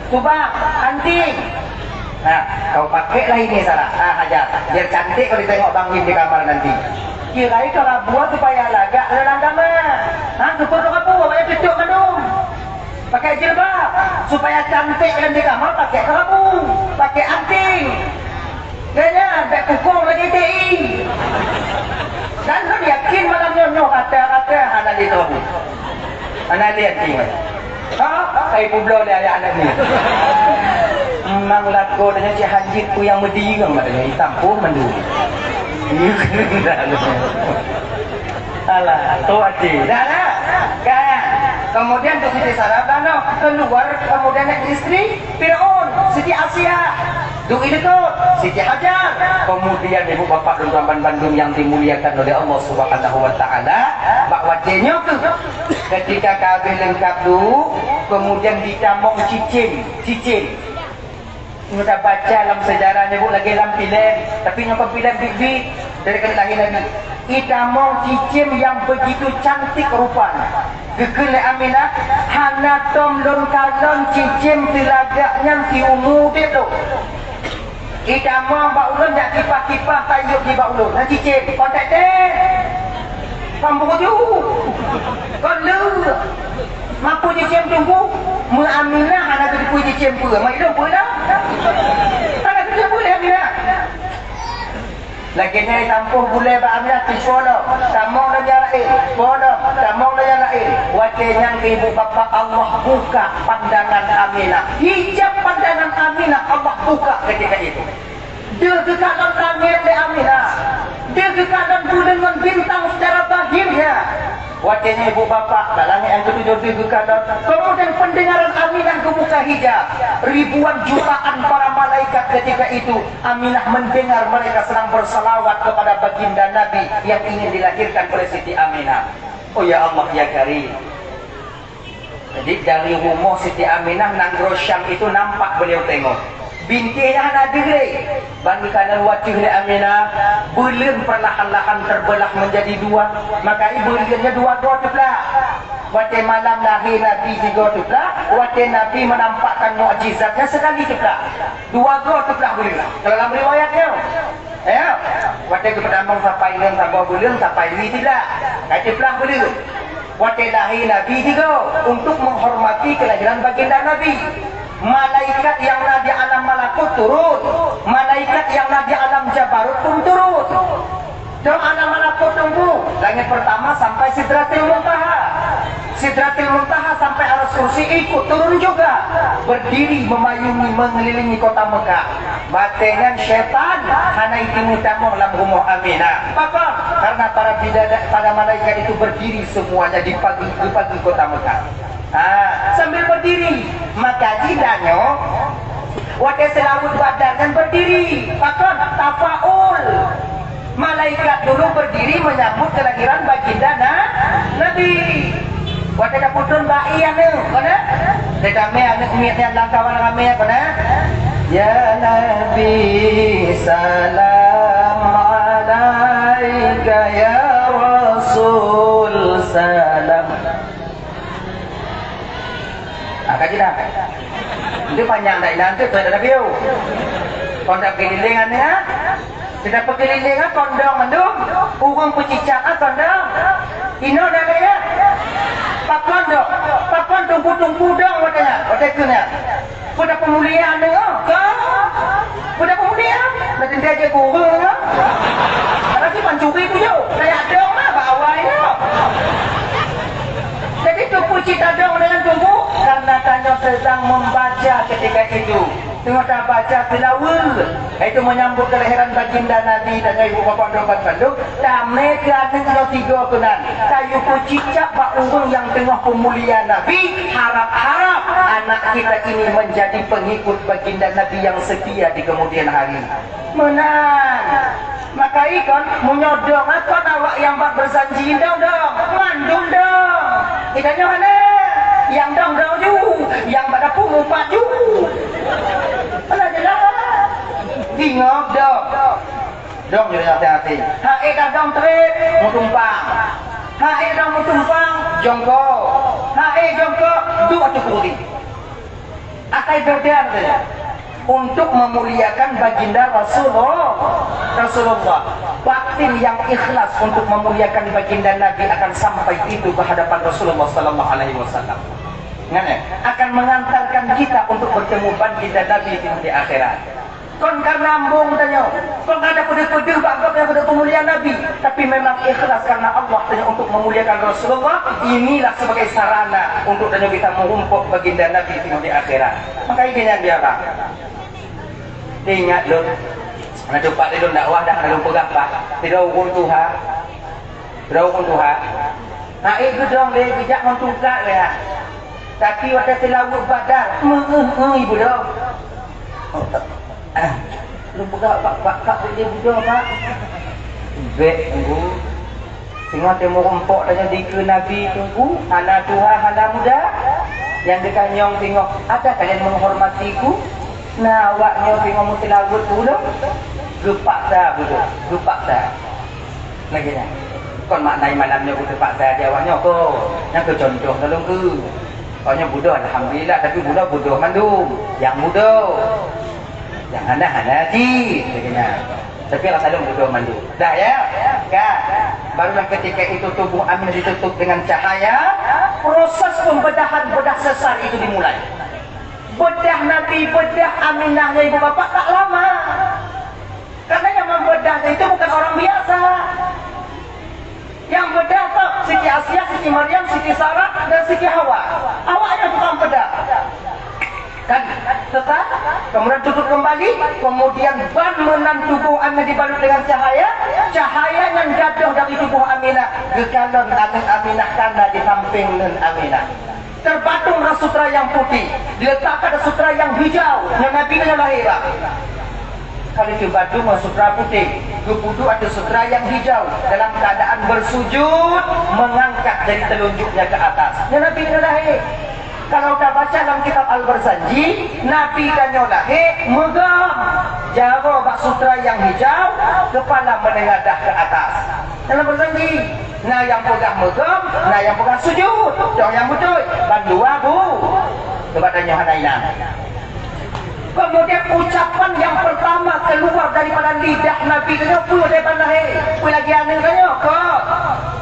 Coba, anting. Nah, kau pakailah ini, Sarah. Ah, Hajar. Biar cantik kalau ditengok Bang Him di kamar nanti. Kira itu keurabu supaya lagak dalam kamar. Nah, geupon keurabu, banyak cucuk kandung. Pakai jilbab, supaya cantik dan di kamar pakai keurabu, pakai anting. Gaya, bek kukong lagi T I. Dan lôn yakin malam nyoe, nyoe kata-kata hana lé keurabu. Hana lé anting. Ha? Kai publo lé ayah aneuk ni. Memang lakoe nyoe cit hanjeuet peue nyang meudiri ngon maté nyoe, hitam pun mandum. Alah, tu hati. Dah, dah. Kan? Kemudian tu Siti Sarah, dah, noh, keluar, kemudian istri Firaun, Siti Asia. Duek i deukot, Siti Hajar. Kemudian ibu bapak dan tuan bandum yang dimuliakan oleh Allah Subhanahu wa Taala, bak watée nyoe keuh, ketika ka habéh leungkap duek, kemudian ditamong cicém, cicém. Nyoe tabaca lam sejarah nyoe lagée lam filem, tapi nyoe kon filem biet-biet dari keuneuk lahé Nabi. Itamong cicém nyang begitu cantik rupanya. Geukheun lé Aminah, "Hana tom lôn kalon cicém teulagak nyan siumu udeb lôn." Itamong bak ulôn jak kipah-kipah tayôb di bak ulôn. Na cicém, kon tét-tét. Kon buju. Kon le. Mapu cicém tunggu. Meu Aminah hana geuteupeue cicém peue. Mai lôn peue lah. Hana geuteupeue lé Aminah. Lagée nyan tampôh bulée bak Aminah, cit po lom, tamong lom nyang laén, po lom, tamong lom nyang laén. Watée nyan ibu bapak Allah buka pandangan Aminah. Hijab pandangan Aminah Allah buka ketika itu. Deuh geukalon langét lé Aminah. Deuh geukalon buleuen ngon bintang secara zahirnya. Watée nyan ibu bapak, bak langét nyang keutujôh deuh geukalon. Kemudian pendengaran Aminah geubuka hijab. Ribuan jutaan para malaikat ketika itu, Aminah mendengar mereka sedang bersalawat kepada baginda Nabi yang ingin dilahirkan oleh Siti Aminah. Oh ya Allah, ya Karim. Jadi dari rumoh Siti Aminah nanggroe Syam itu nampak beliau tengok. Bintéh nyan hana deuh lé. Ban geukalon u ateueh lé Aminah, buleuen perlahan-lahan terbelah menjadi dua. Maka i buleuen nyan dua goe teuplah. Watée malam lahé Nabi sigoe teuplah, watée Nabi menampakkan mukjizatnya sekali teuplah. Dua goe teuplah buleuen. Kalau lam riwayat nyoe, ya, watée geupeutamong sapai lheueh saboh buleuen, sapai lui teuplah. Ka teuplah buleuen. Watée lahé Nabi sigoe untuk menghormati kelahiran baginda Nabi. Malaikat nyang na di alam malakut turun, malaikat nyang na di alam jabarut pun turun. Dong alam malakut tunggu, langét pertama sampai Sidratil Muntaha. Sidratil Muntaha sampai Aras Kursi ikut turun juga, berdiri memayungi mengelilingi kota Mekah. Watée nyan syaitan hana iteumé tamong lam rumoh Aminah. Pakon? Karena para bidada-, para malaikat itu berdiri semuanya di pagi, di pagi kota Mekah. Ha, sambil berdiri, maka jih tanyoe, watée seulaweuet Badar nyan berdiri. Pakon? Tafaul. Malaikat dulu berdiri menyambut kelahiran baginda Na-, Nabi. Watée ka putron bak ie aneuk, kon na? Teutamé aneuk miet nyan lam kawan ramé, kon na? Ya Nabi, salam alaika, ya Rasul, salam. Ah, ka jidah. Itu panjang dah inan tu, tak ada view. Kon dak keliling aneh, ha? Kita peukeulileng, ha, kon dong mandum. Ureueng peucicak, ha, kon dong. Inoe dah ada, ya? Pakon dong? Pakon tungku-tungku dong, watanya? Watée keuh nyan. Peue tapeumulia aneuk, ha? Ka? Peue tapeumulia? Dah teuntée jeuet keu ureueng, ha? Tapi pancuri tu, yo. Kayak dong lah, bak awai, yo. Jadi, teupeu cit tadong dengan tunggu, karena tanyoe sedang membaca ketika itu. Teungoh tabaca seulaweuet, yaitu menyambut kelahiran baginda Nabi dan ibu bapak droban bandum, tamé keu aneuk nyoe tiga keunan. Tayue peucicak bak ureueng nyang teungoh peumulia Nabi, harap-harap anak kita ini menjadi pengikut baginda Nabi yang setia di kemudian hari. Meunan. Maka ikon, meunyoe dong, kon awak nyang bak beusanji dong-dong, mandum dong. Kita nyoe hana, nyang dong-dong ju, nyang bak dapu mupat ju. Alah jelas. Ingat dong. Dong jadi hati-hati. Hai dah dong treb, meutumpang. Hai dong meutumpang, jongkok. Hai jongkok, duek teukuri. Akai beda saja. Untuk memuliakan baginda Rasulullah. Rasulullah. Batin yang ikhlas untuk memuliakan baginda Nabi akan sampai itu ke hadapan Rasulullah sallallahu alaihi wasallam. Ngan, eh, akan mengantarkan kita untuk bertemu baginda Nabi di, di akhirat. Kon karena ambong tanyoe, kon karena peudeuh-peudeuh bak gob nyang keuneuk peumulia Nabi, tapi memang ikhlas karena Allah tanyoe untuk memuliakan Rasulullah, inilah sebagai sarana untuk tanyoe bisa meurumpok baginda Nabi di, di akhirat. Maka ini yang dia bang. Ingat lôn, na teumpat lôn dakwah dah lôn peugah, Pak. Tidak urung tuha. Droe ureueng tuha. Hai geudong lé geujak ngon tungkat lé, ha. Tapi watée seulaweuet Badar, meu-eu-eu ibu dong. Ah, lôn peugah bak, bak, bak, bak dia budoh, Pak. Bèk, Teungku. Singoh teumeureumpok tanyoe dikeue Nabi, Teungku, hana tuha, hana muda. Nyang geukanyong singoh, "Ada kalian menghormatiku?" Nah, awaknyoe singoh meuseulaweuet bak ulôn. Geupaksa budoh, geupaksa. Lagèe nyan. Kon makna malam nyoe budoh paksa di awaknyoe, kon. Nyan keu contoh teuh lôn keu. Awaknyoe budoh, alhamdulillah, tapi budoh, budoh mandum. Nyang budoh. Nyang hana, hana cit, lagèe nyan. Tapi rasa lôn budoh mandum. Dah, ya? Kan? Barulah ketika itu tubuh Aminah ditutup dengan cahaya, proses pembedahan bedah sesar itu dimulai. Bedah Nabi, bedah Aminah ngon ibu bapak tak lama. Karena yang membedah itu bukan orang biasa. Yang bedah tu Siti Asiah, Siti Maryam, Siti Sarah, dan Siti Hawa. Awaknyan tukang bedah. Kan? Tetap, kemudian tutup kembali, kemudian ban meunan tuboh Aminah dibalut dengan cahaya, cahaya nyang gadôh dari tuboh Aminah geukalon aneuk Aminah kana di sampéng neuen Aminah. Terpatung ngon sutra nyang putih, diletakkan di sutra nyang hijau, nyoe Nabi nyoe lahé, Pak. Ka lheueh teupatung ngon sutra putéh, geupeuduek ateueh sutra nyang hijau dalam keadaan bersujud, mengangkat jari telunjuknya ke atas. Nyoe Nabi nyoe lahé. Kalau tabaca lam kitab Al-Barzanji, Nabi tanyoe lahé meugom, jaroe bak sutra nyang hijau, kepala menengadah ke atas. Dalam Al-Barzanji, na nyang peugah meugom, na nyang peugah sujud. Dong nyang beutôi, bandua bu. Coba tanyoe hana inan. Kemudian ucapan yang pertama keluar daripada lidah Nabi tanyoe peue daripada lahé? Peue lagèe aneuk tanyoe? Kon.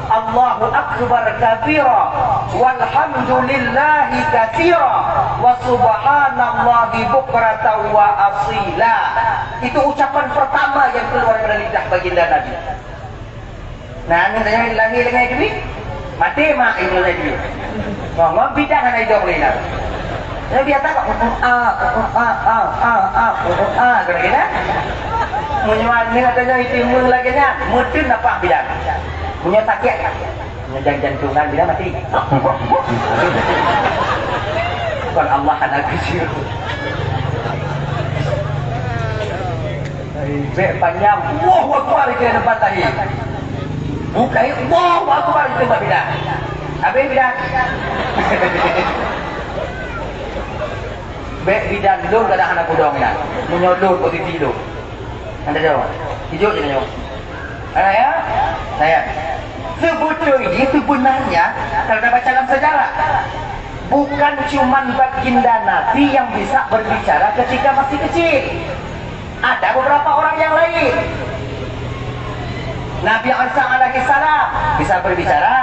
Allahu akbar kabira, walhamdulillahi katsira, wa subhanallahi bukratan wa asila. Itu ucapan pertama yang keluar daripada lidah baginda Nabi. Nah, aneuk tanyoe lahé lagèe nyan, maté mak inong lagèe nyan. Wah, wah, bidan hana idong lé na. Nyoe biasa kok, ah, ah, ah, kira-kira. Meunyoe aneuk tanyoe itimeueng lagèe nyan, meuteun nafah bidan. Meunyoe sakét, meunyoe jan-, jantungan bidan maté. Kon Allah hana keusieu. Hai, bèk panyang, Allahu Akbar, kira depan tadi. Bukai, Allahu Akbar, itu bak bidan. Habis bidan. Bèk bidan lôn kadang hana kudong ya. Meunyoe lôn, posisi lôn. Hana jawab. Ijok je nyoe. Hana ya? Saya. Sebetulnya, sebenarnya, kalau kita baca dalam sejarah, bukan cuman baginda Nabi yang bisa berbicara ketika masih kecil. Ada beberapa orang yang lain. Nabi Isa alaihissalam bisa berbicara.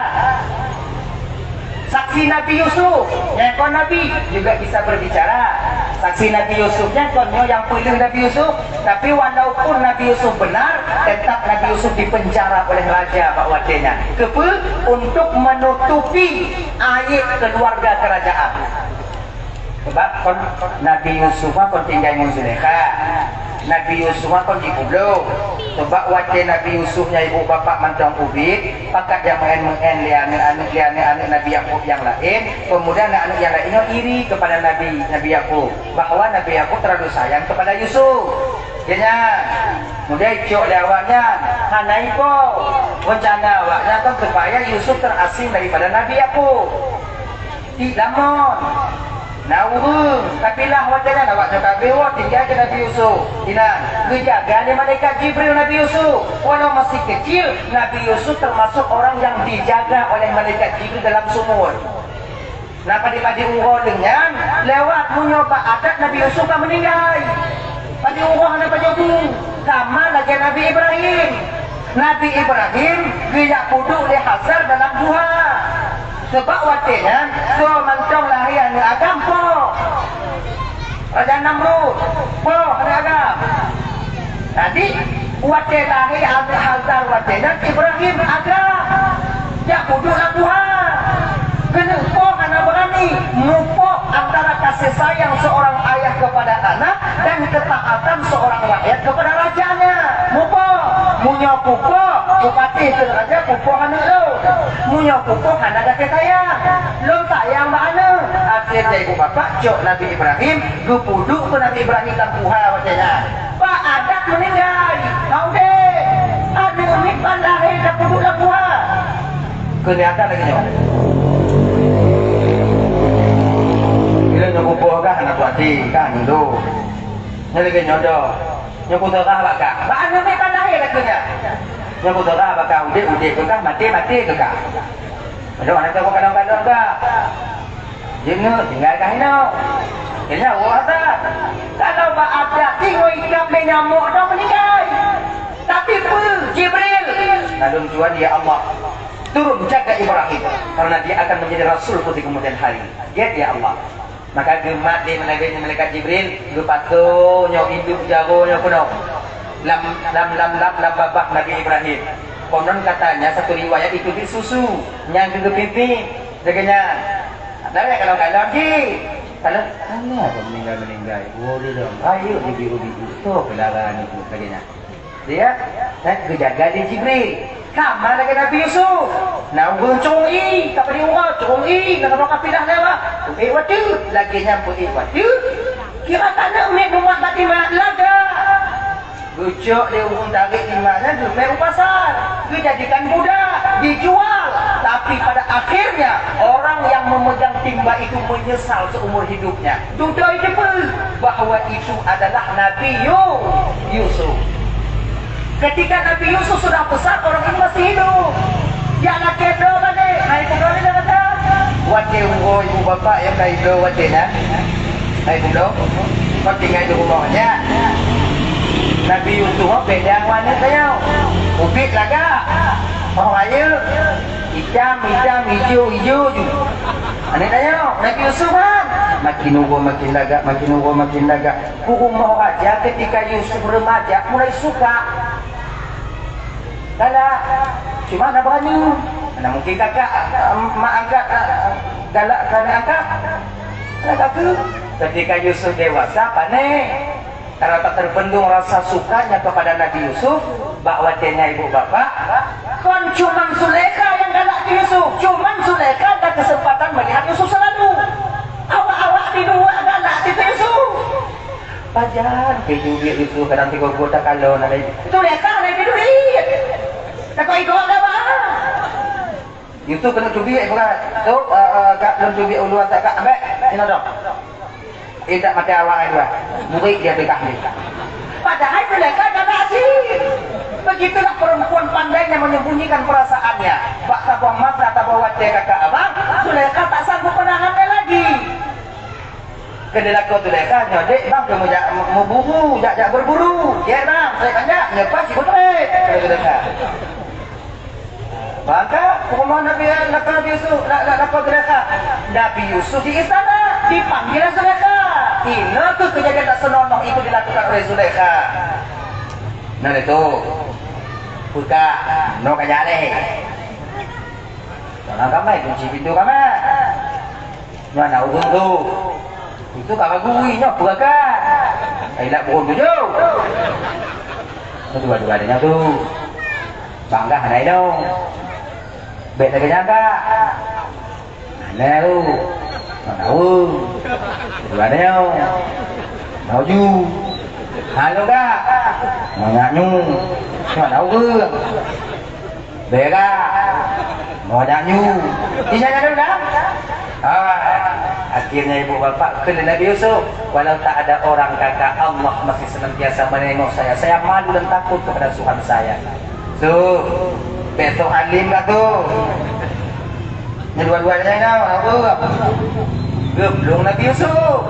Saksi Nabi Yusuf, nyang kon Nabi, juga bisa berbicara. Saksi Nabi Yusuf nyan kon nyoe nyang peuleueh Nabi Yusuf, tapi walaupun Nabi Yusuf benar, tetap Nabi Yusuf dipenjara oleh raja bak watèe nyan. Keupeue? Untuk menutupi aib keluarga kerajaan. Sebab kon Nabi Yusuf kon tinggai ngon Zulaikha. Nabi Yusuf kon jipeubloe. Sebab watèe Nabi Yusuf nyan ibu bapak mantong ubit, pakat jak meu'en-meu'en lé aneuk-aneuk, lé aneuk-aneuk Nabi Yakub nyang laén. Kemudian aneuk-aneuk nyang laén nyoe iri kepada Nabi, Nabi Yakub, bahwa Nabi Yakub terlalu sayang kepada Yusuf. Nyan, kemudian icok lé awaknyan, hana ipo. Rencana awaknyan kan supaya Yusuf terasing daripada Nabi Yakub. Di lamon. Na ureueng, tapi lah watèe nyan awaknyan ka geuwoe tinggai keu Nabi Yusuf. Inan, geujaga lé malaikat Jibril Nabi Yusuf. Walau masih kecil, Nabi Yusuf termasuk orang yang dijaga oleh malaikat Jibril dalam sumur. Na padé-padé uroe lheueh nyan, lewat meunyoe bak adat Nabi Yusuf ka meuninggai. Padé uroe hana pajoh bu, sama lagèe Nabi Ibrahim. Nabi Ibrahim geujak peuduek lé Hajar dalam guha. Sebab watèe nyan, soe mantong lahé aneuk agam po. Raja Namrud, po aneuk agam. Jadi, watèe lahé aneuk Hajar watèe nyan Ibrahim agam. Jak peuduek lam guha. Keuneuk po hana beurani mupo antara kasih sayang seorang ayah kepada anak dan ketaatan seorang rakyat kepada rajanya. Mupo, meunyoe kupo, bupati keu raja kupo aneuk lôn. Meunyoe kupo hana gaséh sayang, lôn sayang bak aneuk. Akhirnya Ibu bapak cok Nabi Ibrahim, geupeuduek keu Nabi Ibrahim lam kuha watée nyan. Bak adat meuninggai, hana udeb. Aneuk miet ban lahé tapeuduek lam kuha. Keuneuk adat lagée nyoe. Bila nyoe kuboh kah aneuk kuati, kah nyoe. Nyoe lagée nyoe doh. Nyoe kuseurah bak kah. Bak aneuk miet ban lahé lagoe nyan. Nyoe kuseurah bak kah, udeb-udeb keu kah, maté-maté keu kah. Aduh, aneuk kah kalon-kalon kah. Jeuet tinggai kah inoe. Keu nyan, oh, Hasan. Kalau bak adat, singoh ikab lé nyamok dong meuninggai. Tapi peue, Jibril? Lalu tuan, ya Allah, turun jaga Ibrahim, karena dia akan menjadi rasul di kemudian hari. Gét, ya Allah. Maka geumat lé malaikat, malaikat Jibril, geupasoe nyoe induek jaroe nyoe keunoe lam, lam, lam, lam, lam babah Nabi Ibrahim. Konon katanya satu riwayat itu di susu nyang geupipih lagée nyan. Ada ya kalau kalon jih. Kalau, "Hana ada meninggal-meninggal. Boleh dong. Ayo, ubi-ubi. Itu pelaran itu," lagée nyan. Dia, eh, geujaga lé Jibril. Sama lagée Nabi Yusuf. Na ureuëng cong ié, ka bri uroe cong ié, na keudroe kapilah lewat. Peuék watée, lagée nyan peuék watée. Kira taneuh miet mumat bak iman lagak. Geucok lé ureuëng tarék iman nyan geupék u pasar, geujadikan budak, dijual. Tapi pada akhirnya, orang yang memegang timba itu menyesal seumur hidupnya. Dudoe teupeue bahwa itu adalah Nabi Yu-, Yusuf. Ketika Nabi Yusuf sudah besar, orang ini masih hidup. Jak lakée droe balek, hai keunoe lé dah kata. Watée uroe ibu bapak nyang ka hidup watée nyan, hai keunoe, kon tinggai di rumoh nyan. Nabi Yusuf beda ngon aneuk tanyoe. Ubit lagak, oh rayeuk. Itam, itam, ijo, ijo ju. Aneuk tanyoe, Nabi Yusuf kan? Makin uroe makin lagak, makin uroe makin lagak. Di rumoh raja ketika Yusuf remaja mulai suka. Galak. Cuma hana berani. Mana mungkin kakak, eh, mak angkat, eh, galak keu aneuk angkat. Galak keu. Ketika Yusuf dewasa, panéh. Karena tak terbendung rasa sukanya kepada Nabi Yusuf, bak watée nyan ibu bapak, kon cuman Zulaikha nyang galak keu Yusuf, cuman Zulaikha ada kesempatan melihat Yusuf selalu. Awak-awak di luwa galak keu Yusuf. Pajan keu duit Yusuf kadang tiga puluh takalon ada. Zulaikha ada duit. Takoi ikot dah, Bang. Yusuf keuneuk teubiet, bukan? Tu, eh, eh, ka lôn teubiet ulôn, tak, ka, ambek. Inoe dong. Intat mata awak ai dua. Murit dia teuka ni. Padahai Zulaikha ka asyik. Begitulah perempuan pandainya menyembunyikan perasaannya. Bak saboh masa, saboh watée kakak abang, Zulaikha tak sanggup menahannya lagi. Keu dilakon Zulaikha nyoe, "Dek, bang keumeujak meuburu, jak-jak berburu." "Jeuet, bang, trép manjak, nyoe pas sibeutrép," kheun Zulaikha. Maka, peurumoh Nabi, lakoe Nabi Yusuf, la-, la-, lakoe Zulaikha. Nabi Yusuf di istana, dipanggil Zulaikha. Inoe keuh keujadian tak seunonoh itu dilakukan oleh Zulaikha. Nah, itu. Peugah, noe ka jak lé. Dalam kamar, kunci pintu kamar. Nyoe na ureuëng tu. Itu ka lagu ui nyoe peugah. Ai lak burung tujoh. Dua-dua nyoe tu. Bangga hana ilong. Bèk lagèe nyan ka. Hana tu. Nyoe na ureuëng. Dua nyoe. Maju. Halo ka. Mangat nyu. Nyoe na ureuëng. Berak. Mau nyanyi. Tidak ada dah. Ah, akhirnya ibu bapak kheun Nabi Yusuf, "Walau tak ada orang, kakak, Allah masih senantiasa menengok saya. Saya malu dan takut kepada Tuhan saya." Tu, besok alim lah tu. Kedua-duanya ni, apa? Geblong Nabi Yusuf.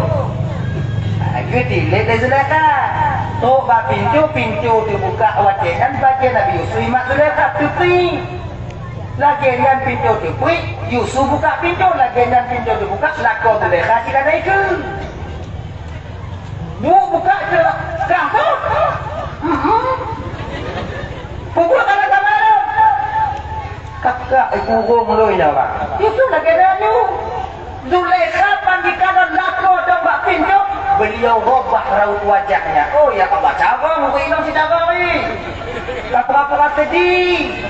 Ah, geutilék lé Zulaikha. Trok bak pintoe, pintoe teubuka watèe nyan bajèe Nabi Yusuf imat Zulaikha teupriek. Lagèe nyan pintoe teupriek, Yusuf buka pintoe, lagèe nyan pintoe teubuka, lakoe Zulaikha cit hana ikheun. Bu buka je. Kah tu? Mhm. Peubuet hana sabar. Kakak, eh, kurong lôn nyoe, Bang. Itu lagèe nyan nyoe. Zulaikha pan jikalon lakoe dong bak pintoe, beliau robah raut wajahnya. Oh, ya Allah, cabang, beu inong si cabang ni. Ka pura-pura sedih.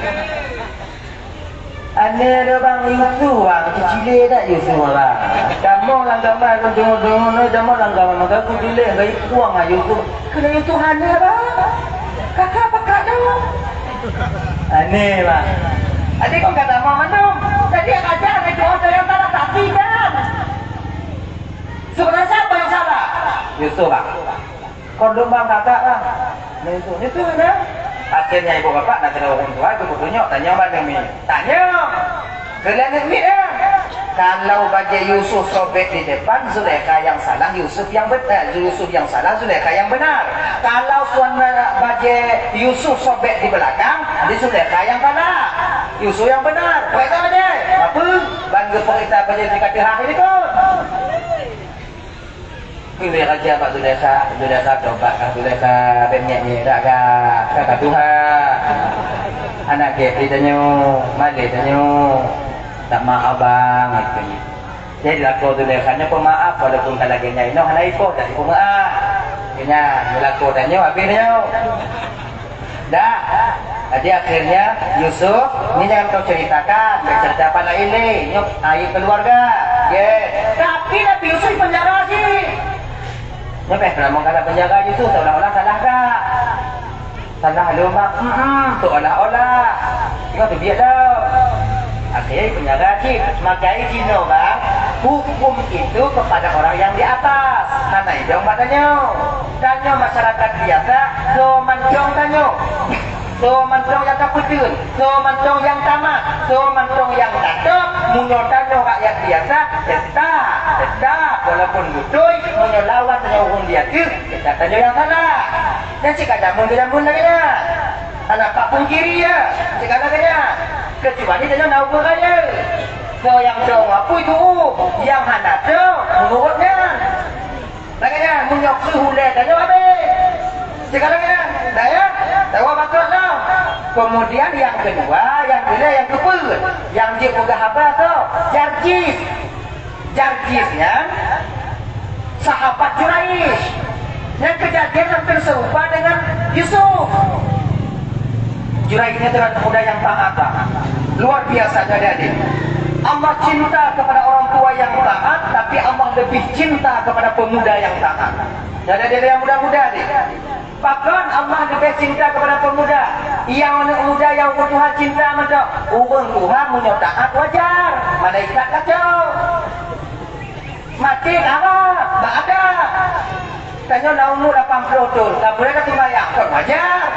Aneh dah bang Yusuf bang, kecil dah Yusuf bang. Kamoe lam gambar tu tengok-tengok ni, kamoe lam gambar maka aku tulis bagi puang ah Yusuf. Kena Yusuf aneh bang. Kakak pekat tu. Aneh bang. Adik kau kata mau mana? Tadi raja ada dua orang yang salah saksi kan? Sebenarnya siapa yang salah? Yusuf bang. Kon lôn bang kakak lah. Nah, itu, itu kan. Akhirnya ibu bapak nak kena ureueng tuha, ibu tunyok, tanyong bak Nabi. Tanyong. Kalian admit ya. Kalau bajée Yusuf sobek di depan, Zulaikha yang salah, Yusuf yang benar, Yusuf yang salah, Zulaikha yang benar. Kalau tuan bajée Yusuf sobek di belakang, jadi Zulaikha yang salah, Yusuf yang benar. Baik tak bajée? Apa? Bang geupeurintah bajée dikata hak ini tu. Pilih raja bak Zulaikha, Zulaikha tobat kah Zulaikha, bèk miet-miet dak kah, kah ka tuha. Anak gét di tanyoe, malèe tanyoe. Tak maaf bang, gitu. Jadi lakoe Zulaikha nyoe peumaaf, walaupun ka lagèe nyan inoe hana ipoh, dak ipoh maaf. Kena meulakoe tanyoe, habéh tanyoe. Dah. Jadi akhirnya Yusuf, ini jangan kau ceritakan, bercerita apa lain ni? Nyok aib keluarga. Ye. Tapi Nabi Yusuf penjara sih. Nyok eh kalau mau kata penjara Yusuf seolah-olah salah tak? Salah lu mak. Hmm, seolah-olah. Tengok tu biar dah. Akhirnya penjara cik. Makai Cina bang. Hukum itu kepada orang yang di atas. Hana idong mak tanyoe. Tanyoe masyarakat biasa, soe mantong tanyoe. Soe mantong nyang tapeuteun, soe mantong nyang tamat, soe mantong nyang tatôp, meunyoe tanyoe rakyat biasa, tetap, tetap, walaupun beutôi, meunyoe lawan tanyoe ureueng biasa, tetap tanyoe nyang salah. Dan cit ka jameun-jameun lagèe nyan. Hana pat pungkiri ya, cit ka lagèe nyan. Kecuali tanyoe na ureueng raya. Soe nyang dong apui tu'uh, nyang hana dong, meunurot nyan. Lagèe nyan, meunyoe keuh ulèe tanyoe habéh. Cit ka lagèe nyan, dah ya? Tawa bacut dah. Kemudian yang kedua, yang keulhèe, yang keupeuet, nyang jipeugah haba soe? Jarjis. Jarjis nyan sahabat Juraij. Nyan keujadian hampir serupa dengan Yusuf. Juraij ini adalah pemuda yang taat, Pak. Luar biasa, adik-adik. Allah cinta kepada orang tua yang taat, tapi Allah lebih cinta kepada pemuda yang taat. Jadi, ada yang muda-muda ni. Pakon Allah lebih cinta kepada pemuda? Yang anak muda yang Tuhan cinta macam ureueng tuha meunyoe taat wajar. Malaikat kacau. Maté kawa, bak ada. Tanyoe na umu lapan ploh thon, ka boleh ka sumbayang, kon wajar.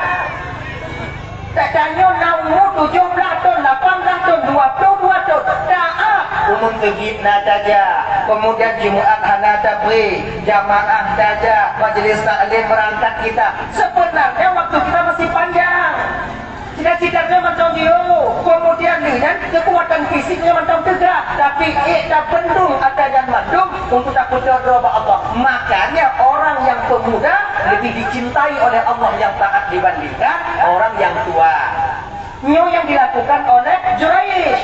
Tanyoe na umu tujoh blaih thon, lapan blaih thon, dua ploh dua thon, taat. Umu teubit na tajak, kemudian Jumaat hana tabri, jamaah tajak, majlis taklim berangkat kita. Sebenarnya waktu kita masih panjang. Cita-citanya mantong jiyue, kemudian nyan kekuatan fisiknya mantong teuga, tapi ék tabendung ata nyan mandum untuk tapeudong droe bak Allah. Makanya orang yang pemuda lebih dicintai oleh Allah yang taat dibandingkan orang yang tua. Nyoe yang dilakukan oleh Juraij.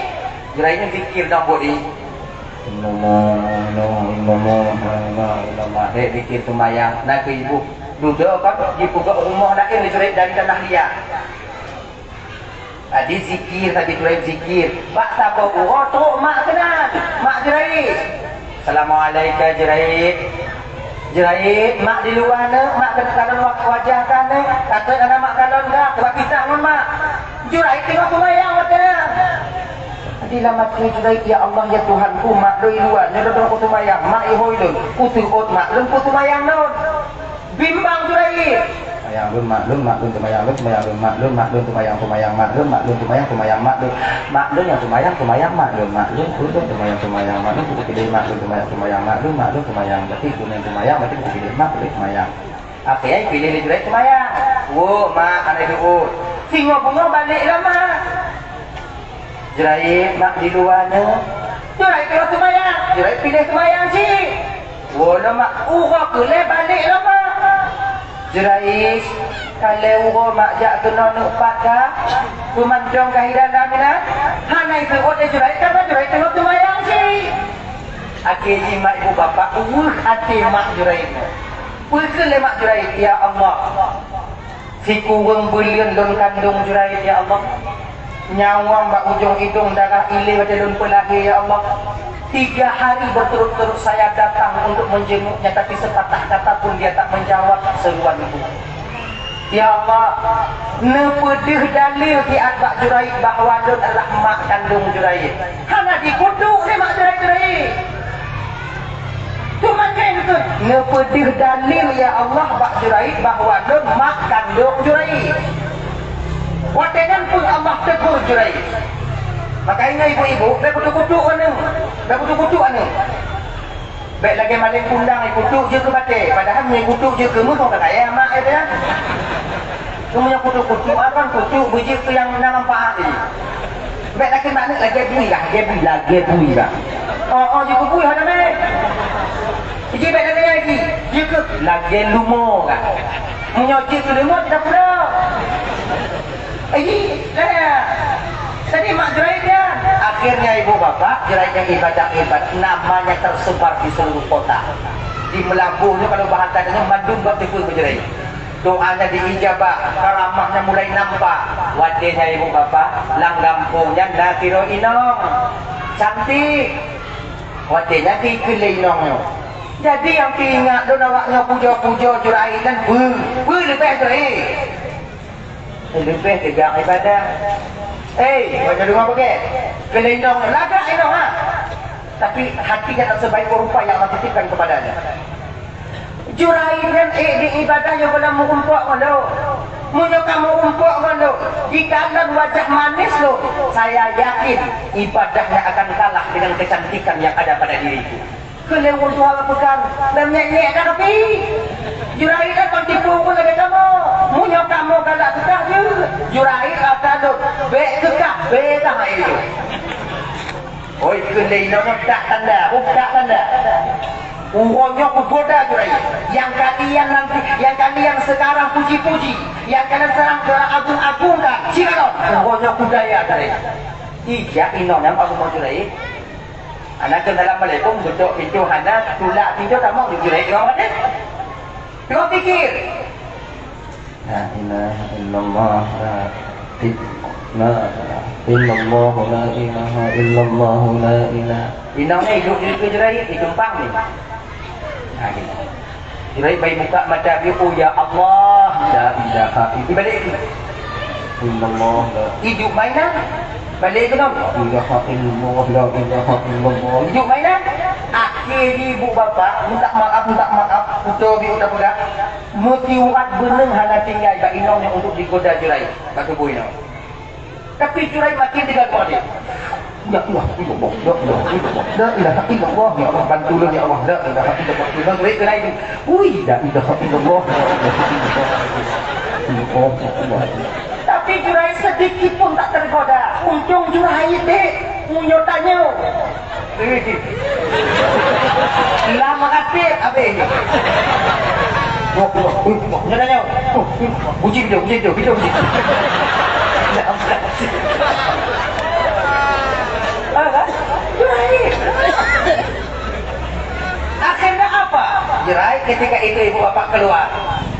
Juraij ni fikir dah bodi. Ilmu, ilmu, ilmu, ilmu, ilmu, dek fikir semayang, nak ke ibu. Dudoe kan, jipeugah rumoh laén Juraij dari tanah liat. Tadi zikir, tadi Juraij zikir. Bak saboh uroe trok mak keunan. Mak Juraij. Assalamualaikum Juraij. Juraij, mak di luwa nyoe, mak keuneuk kalon wa-, wajah ka nyoe. Ka trok aneuk mak kalon ka, kuba pisah ngon mak. Juraij teungoh seumayang watèe nyan. Tadi lam até Juraij, "Ya Allah, ya Tuhanku, mak lôn i luwa nyoe, lôn teungoh seumayang, mak ihôi lôn. Kuseuôt mak lôn, kuseumayang lôn." Bimbang Juraij. Mayang lôn mak lôn, mak lôn seumayang lôn, seumayang lôn mak lôn, mak lôn seumayang, seumayang mak lôn, mak lôn seumayang, seumayang mak lôn. Mak lôn nyang seumayang, seumayang mak lôn, mak lôn, lôn seumayang, seumayang mak lôn, kupiléh mak lôn seumayang, seumayang mak lôn, mak lôn seumayang, berarti lôn nyang seumayang, berarti kupiléh mak, kupiléh seumayang. Akhé piléh lé Juraij seumayang. Woe mak, hana jeuet. Singoh beungoh balek lom mak. Juraij mak di luwa nyoe. Juraij keudroe seumayang, Juraij piléh seumayang cit. Woe lom mak, uroe keulhèe balek lom mak. Juraij, ka lhèe uroe mak jak keunoe neuk pat ka, peumantong ka hi dalam inan. Hana jeuet lé Juraij, karena Juraij teungoh seumayang cit. Akhé jih mak ibu bapak uweuh até mak Juraij nyoe. Peue kheun lé mak Juraij, "Ya Allah, sikureueng buleuen lôn kandong Juraij, ya Allah." Nyawöng bak ujong idong, darah ilée watée lôn peulahé, ya Allah. Tiga hari berturut-turut saya datang untuk menjenguknya, tapi sepatah kata pun dia tak menjawab seruanku. Ya Allah, neupeudeuh dalil siat bak Juraij bahwa lôn adalah mak kandong Juraij. Hana jikutuk lé mak Juraij, Juraij. Teuma kheun keuh, neupeudeuh dalil, ya Allah, bak Juraij bahwa lôn mak kandong Juraij. Watée nyan pun Allah tegur Juraij. Maka ingat ibu-ibu, bèk kutuk-kutuk aneuk, bèk kutuk-kutuk aneuk. Bèk lagèe maleng kundang, ikutuk jeuet keu batèe, padahai meunyoe ikutuk jeuet keu meuh, ka kaya mak, ya. Meunyoe kutuk-kutuk, apa kutuk beujeuet keu nyang na manfaat jih. Bèk lakèe makna lagèe bui lah, lagèe bui, lagèe bui lah. Oh, oh, jeuet keu bui hana meh. Jih bèk lagèe lagi, jeuet keu lagèe lumo lah. Meunyoe jeuet keu lumo, tidak pula. Eh, dah. Tadi mak Juraij dia. Akhirnya ibu bapak, Juraij nyang ibadah hebat, namanya tersebar di seluruh kota. Di Meulaboh nyoe kalau bahasa nyoe mandum bak teupeu Juraij. Doanya diijabah, karamahnya mulai nampak. Watèe nyan ibu bapak, lam gampông nyan na sidroe inong. Cantik. Watèe nyan geukheun lé inong nyoe. Jadi nyang teuingat lôn awak nyoe pujoe-pujoe Juraij kan beu, beu leubeh Juraij. Leubeh teuga ibadah. Eh, bak deungoe bukét. Kheun lé inong, lagak inong ha. Tapi hatinya tak sebaik rupa yang Allah titipkan kepadanya. Juraij nyan ék di ibadah nyoe goh lom meurumpok ngon lôn. Meunyoe ka meurumpok ngon lôn, dikalon wajah manis lôn, saya yakin ibadahnya akan kalah dengan kecantikan yang ada pada diriku. Kheun lé ureueng tuha lam peukan, "Lôn nyék-nyék dah tapi. Juraij nyan kon tipu pun lagèe kamoe. Meunyoe kamoe galak keukah jeuet, Juraij rasa lôn, bèk keukah, bèk kah hai lôn." Oi, kheun lé inong nyoe, dak tanda, oh, dak tanda. Uroe nyoe kugoda Juraij. Nyang kalian nanti, nyang kalian sekarang puji-puji, nyang kalian sekarang agung-agungkan, sikalon. Uroe nyoe kudaya Juraij. Ijak inong nyan bak rumoh Juraij. Aneuk keu salam alaikum, geutok pintoe hana, tulak pintoe tamong di Juraij ngon maté. Teuka pikir. La ilaha illallah, la i-, la, illallah, la ilaha illallah, la ilaha. Inong nyan hidup di keu Juraij, di Tumpang ni. Ha, gitu. Juraij bai buka mata, "Oh, ya Allah, la ilaha ill-," balik lagi. Illallah, la. Hidup mainan. Balik ke dalam. La ilaha illallah, la ilaha illallah. Hidup mainan. Akhé jih ibu bapak, minta maaf, minta maaf, kuto bi udah peugah. Meuti urat beuneueng hana tinggai bak inong nyan untuk digoda Juraij. Bak tuboh inong. Tapi Juraij makin teuga keu até. La ilaha illallah, la ilaha illallah, la ilaha illallah, ya Allah, bantu lôn, ya Allah, la ilaha illallah. Lôn Juraij keu laén. Ui, la ilaha illallah, la ilaha illallah. Tapi Juraij sedikit pun tak tergoda. Untung Juraij dek, meunyoe tanyoe. Eh, lam ratéb habéh. Wah, wah, wah, wah. Nyoe tanyoe. Wah, wah, wah. Uji video, uji video, video, uji. Ah, kan? Juraij. Akhirnya apa? Juraij ketika itu ibu bapak keluar.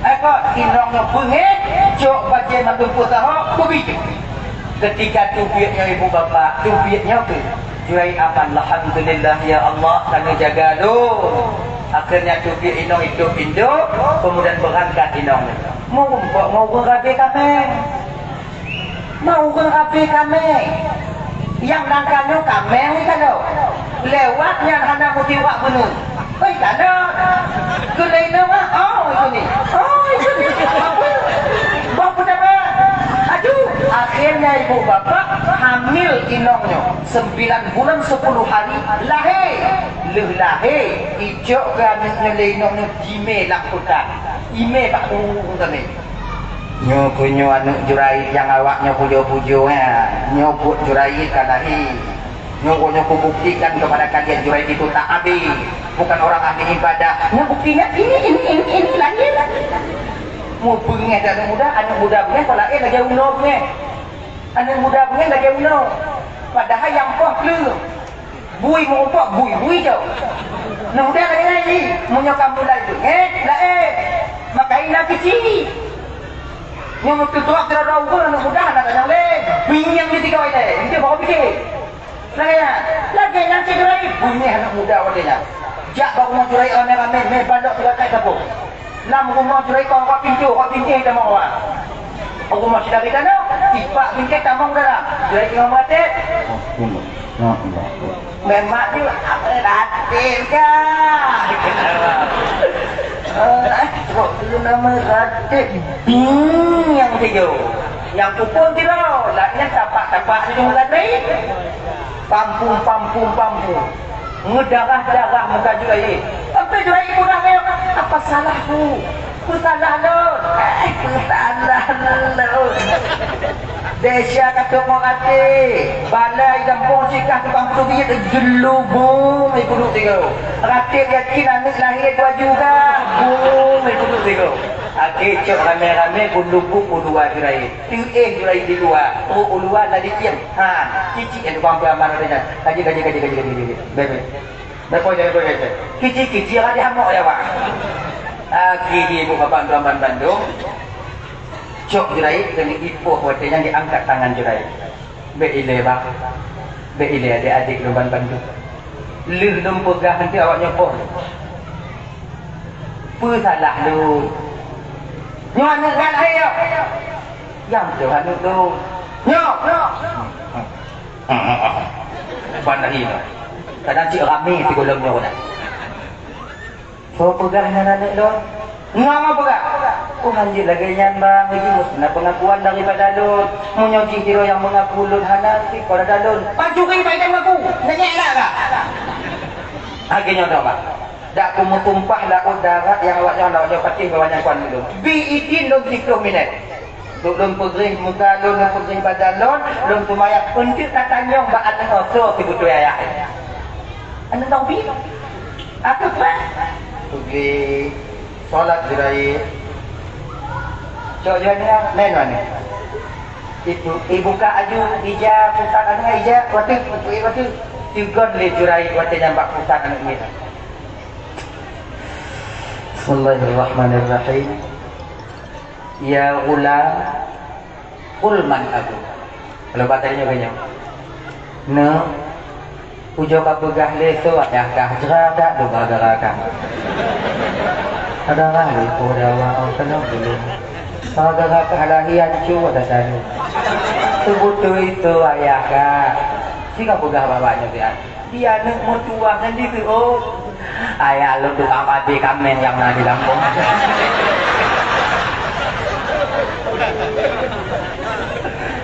Eh, kok inong nyoe beungéh, cok bajèe mantong peuet saho, kubi. Ketika teubiet nyoe ibu bapak, teubiet nyoe keuh. Juraij aman, alhamdulillah ya Allah, tanyoe jaga lôn. Akhirnya teubiet inong itôp indôk, kemudian berangkat inong. Meurumpok ngon ureueng rabe kaméng. Meurumpok rabe kaméng. Nyang nangka nyoe kaméng tanoh. Lewat nyan hana meusiwak beuneueng. Oi, tanoh. Keu lé inong ah. Oh, itu ni. Oh, itu ni. Apa? Bah peudama. Aduh, akhirnya ibu bapak hamil inong nyoe. Sembilan bulan sepuluh hari lahé. Lheueh lahé, icok keu aneuk nyoe lé inong nyoe jimè lam peukan. Imè bak ureueng-ureueng kaméng. Nyoe keuh nyoe aneuk Juraij nyang awak nyoe pujoe-pujoe, ha. Nyoe buet Juraij ka lahé. Nyoe, nyoe kubuktikan kepada kalian Juraij itu tak habéh. Bukan orang ahli ibadah. Nyoe buktinya ini, ini, ini, ini lahé. Mu beungéh aneuk muda, aneuk muda beungéh, pala eh lagèe unoe beungéh. Aneuk muda beungéh lagèe unoe. Padahai nyang poh kleueng. Bui meurumpok, bui, bui jauh. Nah, udah lagèe nyan jih, meunyoe ka mulai beungéh, laén. Maka inan keuci. Nyoe teutrok sidroe ureueng aneuk muda hana tanyong lé. Bingieng di tiga watèe. Itu baru pikir. Lagèe nyan. Lagèe nyan cit Juraij. Bunyi aneuk muda watèe nyan. Jak bak rumoh Juraij ramè-ramè, mè balok silakai saboh. Lam rumoh Juraij kon, buka pintoe, buka bingkèh tamong awak. Rumoh sidari tanoh, tipak bingkèh tamong dalam. Juraij teungoh meuratèb. Memang dia apa ratib kah? Eh, kok dulu nama ratib? Bingieng tiga. Nyang pukul tiga, laén tapak-tapak di dalam ratib. Pampung, pampung, pampung. Meudarah-darah muka Juraij. Sampai Juraij peugah lé, "Apa salahku? Peue salah lôn? Eh, peue salah lôn?" Desya ka teungoh até, balai gampông sikah tukang peuduek biyeu, jeulubung lé peuduek tiga. Ratib yakin aneuk lahé dua juga, bung lé peuduek tiga. Akhé cok ramé-ramé peuduek peuduek Juraij. Teuéh Juraij di luwa, trok u luwa laju diem. Ha, cicik nyang tukang peuaman watèe nyan. Kaji, kaji, kaji, kaji, kaji, kaji. Bèk, bèk. Bèk, bèk, bèk, bèk. Kici, kici, ka dihamok ya, Bang. Akhé ibu bapak tuan bandum. Cok Juraij, keuneuk ipoh watèe nyan diangkat tangan Juraij. Bèk ilèe, Bang. Bèk ilèe, adék-adék lôn bandum. Lheueh lôn peugah, nanti awak nyoe poh. Peue salah lôn? Nyoe aneuk galak, ayo. Nyang teuh aneuk lôn. Nyoe, nyoe. Ban lagi nyoe. Kadang cit ramé sigohlom nyoe na. Soe peugah nyan aneuk lôn? Nyoe ma peugah. Oh, hanjeuet lagèe nyan, Bang. Jih meusti na peungakuan daripada lôn. Meunyoe jih sidroe nyang meungaku lôn hana, cit keu dada lôn. Pancuri, pai dan ngaku. Nyan nyang na ka. Lagèe nyoe, Bang. Dak ku meutumpah laôt darat nyang awak nyoe, awak nyoe patéh bak nyan kuan lôn. Bi idin lôn siplôh minèt. Lôn, lôn peugréh muka lôn, lôn peugréh badan lôn, lôn seumayang. Eunteuk ka tanyong bak aneuk nyoe soe seubeutôi ayah nyan. Aneuk nyoe bi? Aku pah. Peugréh. Salat Juraij. Cok Juraij nyan, meunan nyan. Ibu, ibuka aju ija pusat aneuk ija, watèe, watèe. Teugon lé Juraij watèe nyan bak pusat aneuk miet. Bismillahirrahmanirrahim. Ya ghulam, qul man abuk. Kalau bahasa Indonesia, "Neuk, ujoe ka peugah lé soe ayah kah, jra dak lôn gara-gara kah?" Ada lah lé po dawa, oh, kena belum. Gara-gara kah lahé hanco dah tadi. Seubeutôi soe ayah kah. Sika peugah bak awak nyoe siat. Di aneuk meutuwah nyan di tu, oh. Ayah lôn tukang padé kaméng nyang na di gampông.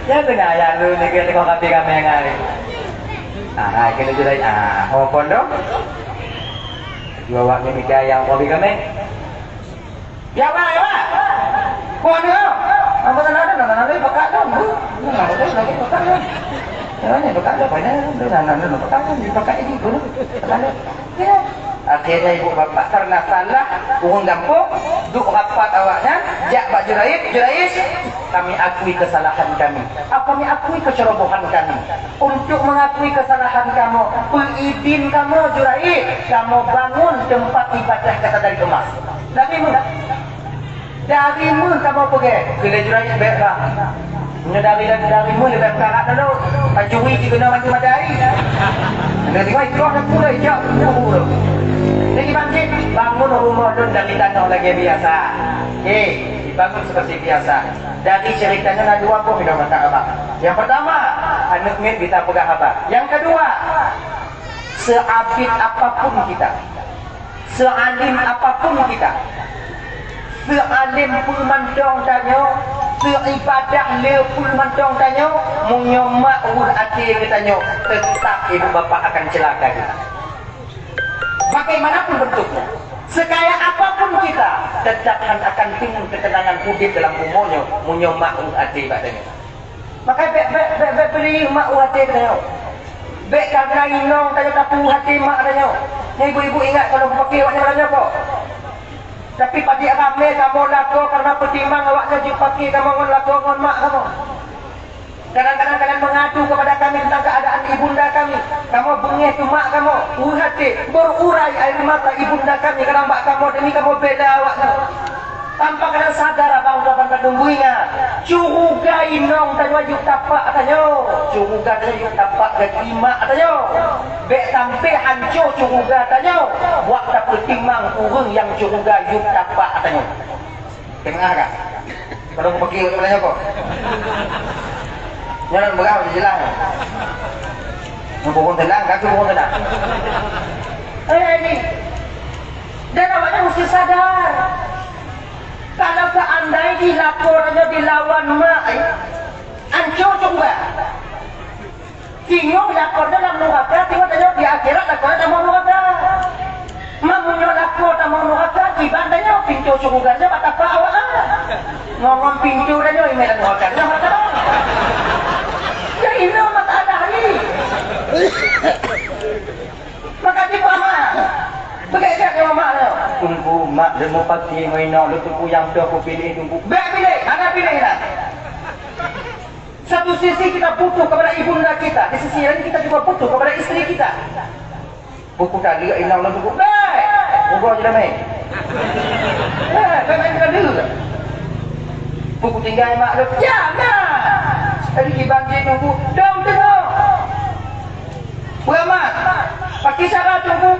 Ya, keunan ayah lôn ni keu tukang padé kaméng ai. Ah, hai keuneuk jeuet ai. Ah, ho kon dong. Dua awak ni mita nyang padé kaméng. Ya, Bang, ya, Bang. Kau ni, ya. Apa tak ada, nak, nak, nak, pakai dah. Nak, nak, nak, pakai dah. Ya, ni pakai dah, pakai dah. Nak, nak, nak, nak, pakai dah. Ni pakai ini, guna. Pakai dah. Ya. Akhirnya ibu bapak karena salah, ureueng gampông, duek rapat awaknyan, jak bak Juraij, "Juraij, kami akui kesalahan kami. Apa kami akui kecerobohan kami. Untuk mengakui kesalahan kamoe, peuidin kamoe, Juraij, kamoe bangun tempat ibadah kata dari emas." Dari meuh? Dari meuh kamoe peugèt? Keu lé Juraij, "Bèk, Bang. Meunyoe dari, dari meuh leubèh meukarat lom. Pancuri cit keunoe bantu maté ai." Lé Juraij, "Troh dah pulai, jak pukul." Lagi bangkit, "Bangun rumoh lôn dari tanoh lagèe biasa." Oke, dibangun seperti biasa. Dari cerita nyoe na dua boh kita kata abang. Yang pertama, aneuk miet kita peugah haba. Yang kedua, seabit apapun kita, sealim apapun kita, sealim peue mantong tanyoe, seibadah le peue mantong tanyoe, meunyoe mak weueh até geutanyoe, tetap ibu bapak akan celaka juga. Bagaimanapun bentuknya, sekaya apapun kita, tetap hana akan timbul ketenangan udép dalam bumoe nyoe, meunyoe mak weueh até bak tanyoe. Maka bèk, bèk, bèk, bèk peuriyeuh mak weueh até tanyoe. Bèk karena inong tanyoe tapeuweueh até mak tanyoe. Nyan ibu-ibu ingat kalau bak paké awak nyan malam nyoe po. Tapi padit ramé kamoe lakoe karena peutimang awak nyan jeuet paké kamoe ngon lakoe ngon mak kamoe. Kadang-kadang kalian mengadu kepada kami tentang keadaan ibunda kami. Kamoe beungéh keu mak kamoe, weueh até, berurai air mata ibunda kami kadang bak kamoe demi kamoe bela awak nyan. Tanpa kadang sadar abang udah pandang nunggu ingat. Curuga inong tanyoe yuk tapak tanyoe. Curuga tanyoe yuk tapak gaki mak tanyoe. Bèk sampai hancô curuga tanyoe. Buat tapeutimang ureueng nyang curuga yuk tapak tanyoe. Teungoh ka? Kalau kupaki kepala nyoko. Nyan beurah jelas. Nyan pokok tenang, kaki pokok tenang. Eh, ini. Dan awaknyan mesti sadar. Kalau seandai di laporannya dilawan mak, eh, hancô curuga. Singoh lakoe lam nuraka, singoh tanyoe di akhirat lakoe tamong nuraka. Meunyoe lakoe tamong nuraka, kiban tanyoe pintoe syeuruga nyoe bak tapak awak. Ngon-ngon pintoe tanyoe imè lam nuraka nyoe bak tapak. Jadi inoe masalah ni. Maka di mama. Begitu dia mama tu. Tunggu mak leumo pati ngon inong leumo tunggu nyang tu aku pilih tunggu. Bèk pilih, hana pilih dah. Satu sisi kita butuh kepada ibunda kita, di sisi lain kita juga butuh kepada istri kita. Buku tak lihat inong lom buku. Bèk! Buku je dah main. Bèk, bèk main kena dulu. Buku tinggal mak tu. Ya, mak! Tadi kiban dia tunggu. Dong tengok. Beramat. Pakai cara tunggu.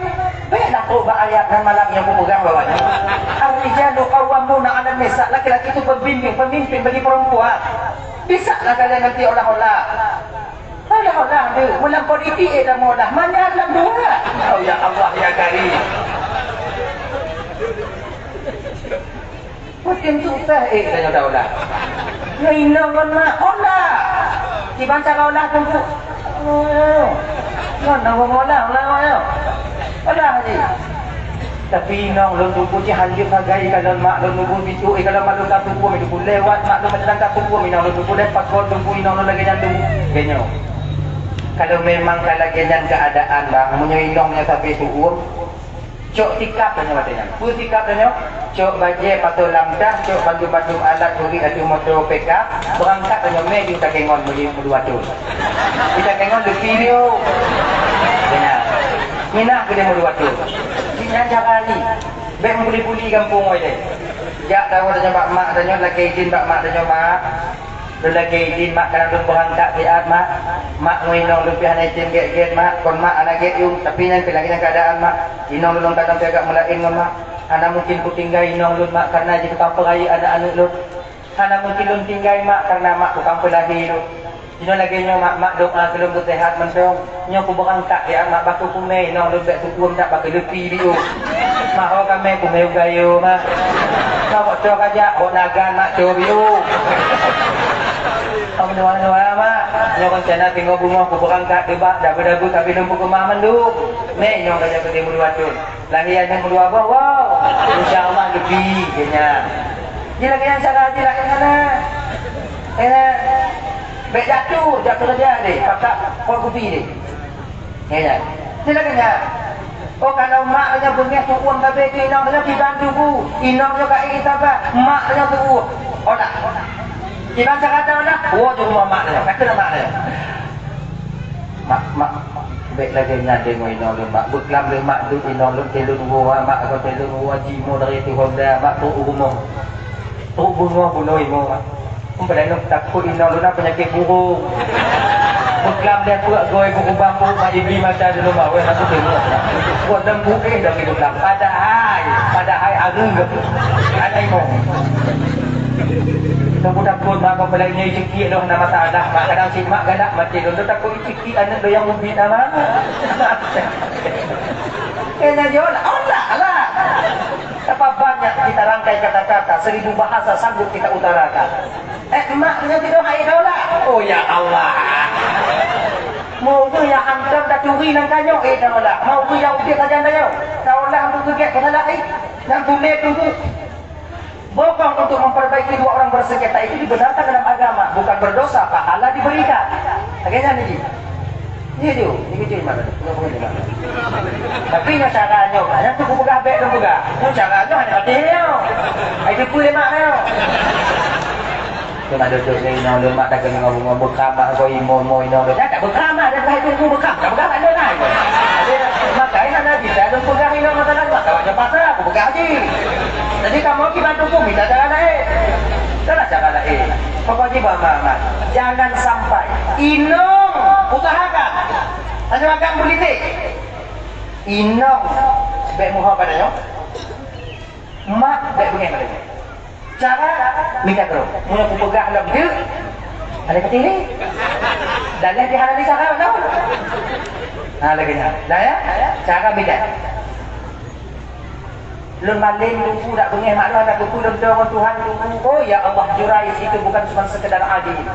Bèk dah kok bak ayat dan malam yang pemegang bawahnya. Ar-rijalu qawwamuna 'alan nisa. Laki-laki itu pembimbing, pemimpin bagi perempuan. Bisa lah kalian nanti olah-olah. Olah-olah tu, meulam politik eh dah meuolah. Manyang lam dua. Oh ya Allah ya Karim. Makin susah eh dah nyoe olah. Nyoe inong ngon mak olah. Kiban cara olah tu. Oh. Ngon dah olah, olah, olah. Olah je. Tapi inong lôn tuku cit hanjeuet sagai ikalon mak lôn tuku bitu, ikalon mak lôn ka tuku, mi tuku lewat mak lôn meujalan ka tuku, inong lôn tuku dan pakon tuku inong lôn lagèe nyan tuku. Lagèe nyoe. Kalau memang ka lagèe nyan keuadaan bang, meunyoe inong nyan sabe tu'uem, cok sikap tanyoe watèe nyan. Peue sikap tanyoe? Cok bajèe pasoe lam tah, cok bandum-bandum alat beurit ateueh moto P K, beurangkat tanyoe mè di takengon meuli meudua thôn. Di takengon leupie biôh. Beuna. Minah keudeh meudua thôn. Di nyan cara jih. Bèk meubuli-buli gampông wai deh. Jak tawoe tanyoe bak mak tanyoe, lakèe idhin bak mak tanyoe, "Mak, lôn lakèe idhin mak, kana lôn beurangkat siat mak. Mak ngon inong lôn pih hana item gèt-gèt mak, kon mak hana gèt yum, tapi nyan pih lagèe nyan keuadaan mak. Inong lôn ka sampoe agak meulaén ngon mak. Hana mungken kutinggai inong lôn mak, karena jih tukang peurayeuk aneuk-aneuk lôn. Hana mungken lôn tinggai mak, karena mak tukang peulahé lôn." Jinoe lagèe nyoe mak, mak doa keu lôn beuseuhat mantong. Nyoe kubeurangkat ya mak, bak kumè inong lôn bèk tu'uem dak bak leupie biôh. Mak ho kamè kumè u gayo mak. Mak bak cok aja, bak nagan mak cok biôh. Alhamdulillah mak. Nyoe rencana teungoh beungoh kubeurangkat deubak dabu-dabu tapi lôn peukeumah mandum. Mè inong ka jak keu timu dua thôn. Lahé aneuk meudua boh, wow. Insya Allah leupie keu nyan. Jih lagèe nyan cara jih lagèe nyan. Eh, bèk jatuh, jatuh saja deh, pakak pot kupi deh. Ya, ya. Jih lagèe nyan. Oh, kalau mak nyoe beungèh tu'uem sabe tu inong nyoe dibantu bu. Inong nyoe ka ingin sabar, mak nyoe tu'uem. Oh, tak. Kiban cara dah, oh, di rumoh mak nyoe. Kata mak nyoe. Mak, mak, bèk lagèe nyan deungoe inong lôn, mak. Beuklam lé mak deuek inong lôn, teuh lôn woe, mak, agoe teuh lôn woe, jimoe dari ateueh honda, mak, trok u rumoh. Trok beungoh bunoe imoe, mak. Padahai lôn takot inong lôn na peunyakét burung. Beuklam lé peuet goe beurubah peuet mak, jibri mata di lôn, mak, weh, takot deungoe. Buet lôn buet dah beuklam. Padahai, padahai hareuem. Aneuk imoe. Takot-takot mak, kau peulah nyoe cekik lôn na masalah. Mak, kadang si mak galak maté lôn, takot cekik aneuk lôn nyang ubit na, mak. Kena jual, olah lah. Betapa banyak kita rangkai kata-kata, seribu bahasa sanggup kita utarakan. Eh, mak nyoe tidoe hai dolah. Oh ya Allah. Mau tu yang hantam dah turi nang kanyok eh dolah. Mau tu yang ubit saja nang kanyok. Dolah untuk geget salah eh. Nang tumbé tunggu. Bohong untuk memperbaiki dua orang bersengketa itu dibenarkan dalam agama, bukan berdosa, pahala diberikan. Akhirnya ni. Iya tu, ini tu mana? Bukan bukan mana? Tapi nyoe cara nyoe, yang tu buka bek tu buka. Nyoe cara nyoe hanya hati nyoe. Ai tu pun lemak nyoe. Tu nak duduk ni, nyoe lemak dah kena ngomong-ngomong bekam mak kau imo mo ino. Dah tak bekam dah, dah tu bekam. Tak bekam tak ada lain. Jadi, makanya Nabi saya ada pegang ino masalah tu. Kawan je pasal, aku pegang je. Jadi kamu kita dukung, kita Pokok jih bak mak, mak. Jangan sampai. Inong, usahakan. Hana makan politik. Inong, bèk muho pada nyoe. Mak, bèk beungèh pada nyoe. Cara, mita keureuh. Meunyoe kupeugah lom jeuet, ada keutiré. Daleh di hana di cara, tau. Nah, lagèe nyan. Dah, ya? Cara mita. Lôn malém, Teungku, dak beungèh mak lôn, hana kupeue lôn teurimong Tuhan, Teungku. Oh, ya Allah, Jurais itu bukan cuma sekedar alim.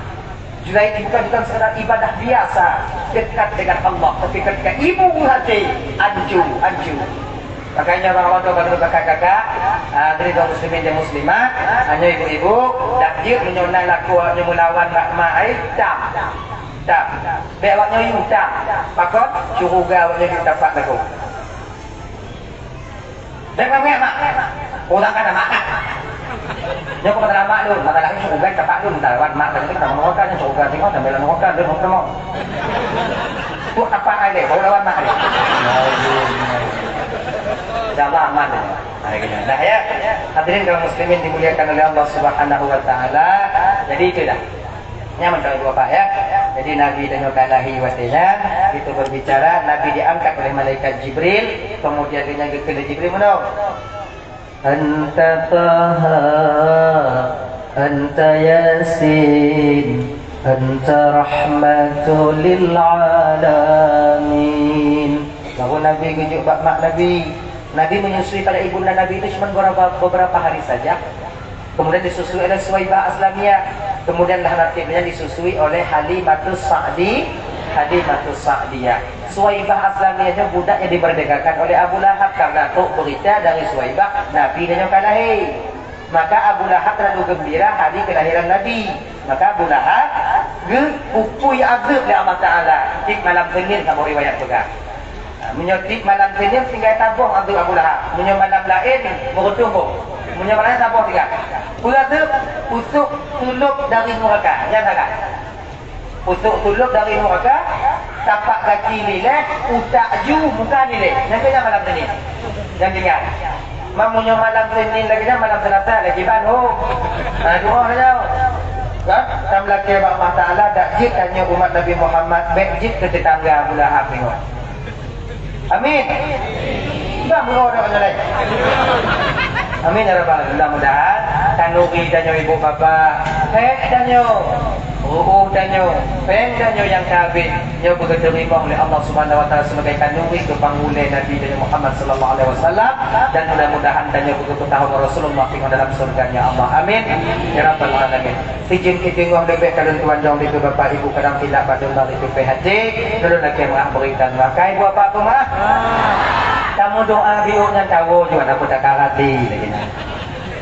Jurais itu bukan, bukan sekedar ibadah biasa, dekat dengan Allah. Tapi ketika ibu hati, ancu, ancu. Makanya, orang-orang tua, kakak-kakak, ah, dari kaum muslimin dan muslimat, hanya ibu-ibu, dak jeuet meunyoe na laku awaknyoe meulawan mak, mak ai, tam. Tam. Bèk awaknyoe yue tam. Pakon, syeuruga awaknyoe di tapak laku. Bèk meu'ah mak. Ureueng ka na mak. Nyoe keuh masalah mak lôn, masalah nyoe syeuruga tapak lôn, lawan mak tadi kita meunurunkan nyoe syeuruga tengok sambil meunurunkan lôn mau tengok. Tuak tapak ai deh, baru lawan mak deh. Insya Allah aman deh. Nah, gitu. Dah ya. Hadirin kaum muslimin dimuliakan oleh Allah Subhanahu wa taala. Jadi itu dah. Nyan mantong ibu bapak ya. Jadi Nabi tanyoe ka lahé watèe nyan, itu berbicara, Nabi diangkat oleh malaikat Jibril, kemudian geuhnyan geukheun lé Jibril meunoe, "Anta Taha, anta Yasin, anta rahmatu lil alamin." Baru Nabi geujok bak mak Nabi. Nabi menyusui pada ibunda Nabi itu cuma beberapa, beberapa hari saja. Kemudian disusui oleh Suwaibah Aslamiyah. Kemudian dah ratéb nyan disusui oleh Halimatus Sa'di, Halimatus Sa'diyah. Suwaibah Aslamiyah nyoe budak nyang dimerdekakan oleh Abu Lahab karena trok berita dari Suwaibah Nabi nyoe ka lahé. Maka Abu Lahab terlalu gembira hari kelahiran Nabi. Maka Abu Lahab geupupui azeueb lé Allah Taala. Tiep malam Senin, saboh riwayat peugah. Ha, meunyoe tiep malam Senin tinggai saboh azeueb Abu Lahab. Meunyoe malam laén, meureutôh boh. Meunyoe malam laén saboh tinggai. Peue azeueb? Pusok sulôb dari nuraka. Nyan sagai. Pusok sulôb dari nuraka, tapak gaki lilèh, utak ju, muka lilèh. Nyan keuh nyan malam Senin. Nyan tinggai. Meunyoe malam Senin lagèe nyan, malam Selasa lagèe ban, ho. Ha, dua nyoe. Kan? Tameulakèe bak Allah Taala, dak jeuet tanyoe umat Nabi Muhammad, bèk jeuet keu tetangga Abu Lahab nyoe. Amin. Bah, meunyoe dak nyoe laén. Amin ya rabbal alamin. Mudah-mudahan tanuri tanyoe ibu bapak, hék tanyoe, ruuh tanyoe, péng tanyoe nyang ka habéh, nyoe beuteurimong lé Allah Subhanahu wa Taala sebagai tanuri keu pangulèe Nabi Muhammad sallallahu alaihi wasallam, dan mudah-mudahan tanyoe beuteurimong Rasulullah tinggai dalam syurga-Nya Allah. Amin ya rabbal alamin. Sijeuem keu teungoh leubeh ka lôn tuan dong dikeue bapak ibu kadang silap bak lôn bak dikeue pih até, lôn lakèe meu'ah bri dan makai buah pak peumaah. Kamoe doa biôh nyan tawoe juan aku tak karati lagèe nyan.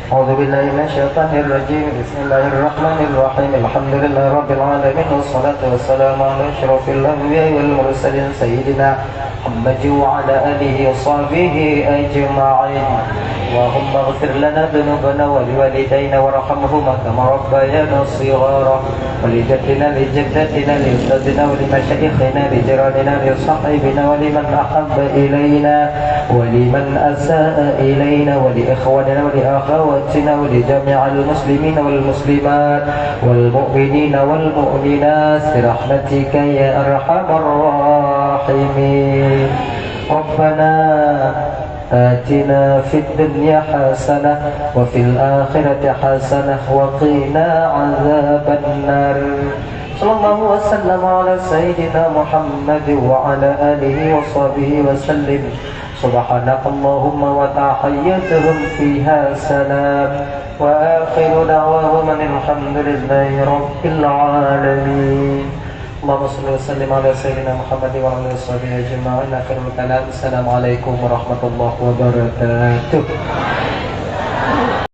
أعوذ بالله من الشيطان الرجيم. بسم الله الرحمن الرحيم. الحمد لله رب العالمين، والصلاة والسلام على أشرف الأنبياء والمرسلين سيدنا محمد وعلى آله وصحبه أجمعين. اللهم اغفر لنا ذنوبنا ولوالدينا وارحمهما كما ربيانا صغارا. ولجدنا لجدتنا لأستاذنا ولمشايخنا لجيراننا لصاحبنا ولمن أحب إلينا ولمن أساء إلينا ولإخواننا ولأخواتنا ولجميع المسلمين والمسلمات والمؤمنين والمؤمنات برحمتك يا أرحم الراحمين. ربنا آتنا في الدنيا حسنة وفي الآخرة حسنة وقنا عذاب النار. صلى الله وسلم على سيدنا محمد وعلى آله وصحبه وسلم. سبحانك اللهم وتحيتهم فيها سلام. وآخر دعواهم أن الحمد لله رب العالمين. اللهم صل وسلم على سيدنا محمد وعلى آله وصحبه أجمعين. آخر الكلام، السلام عليكم ورحمة الله وبركاته.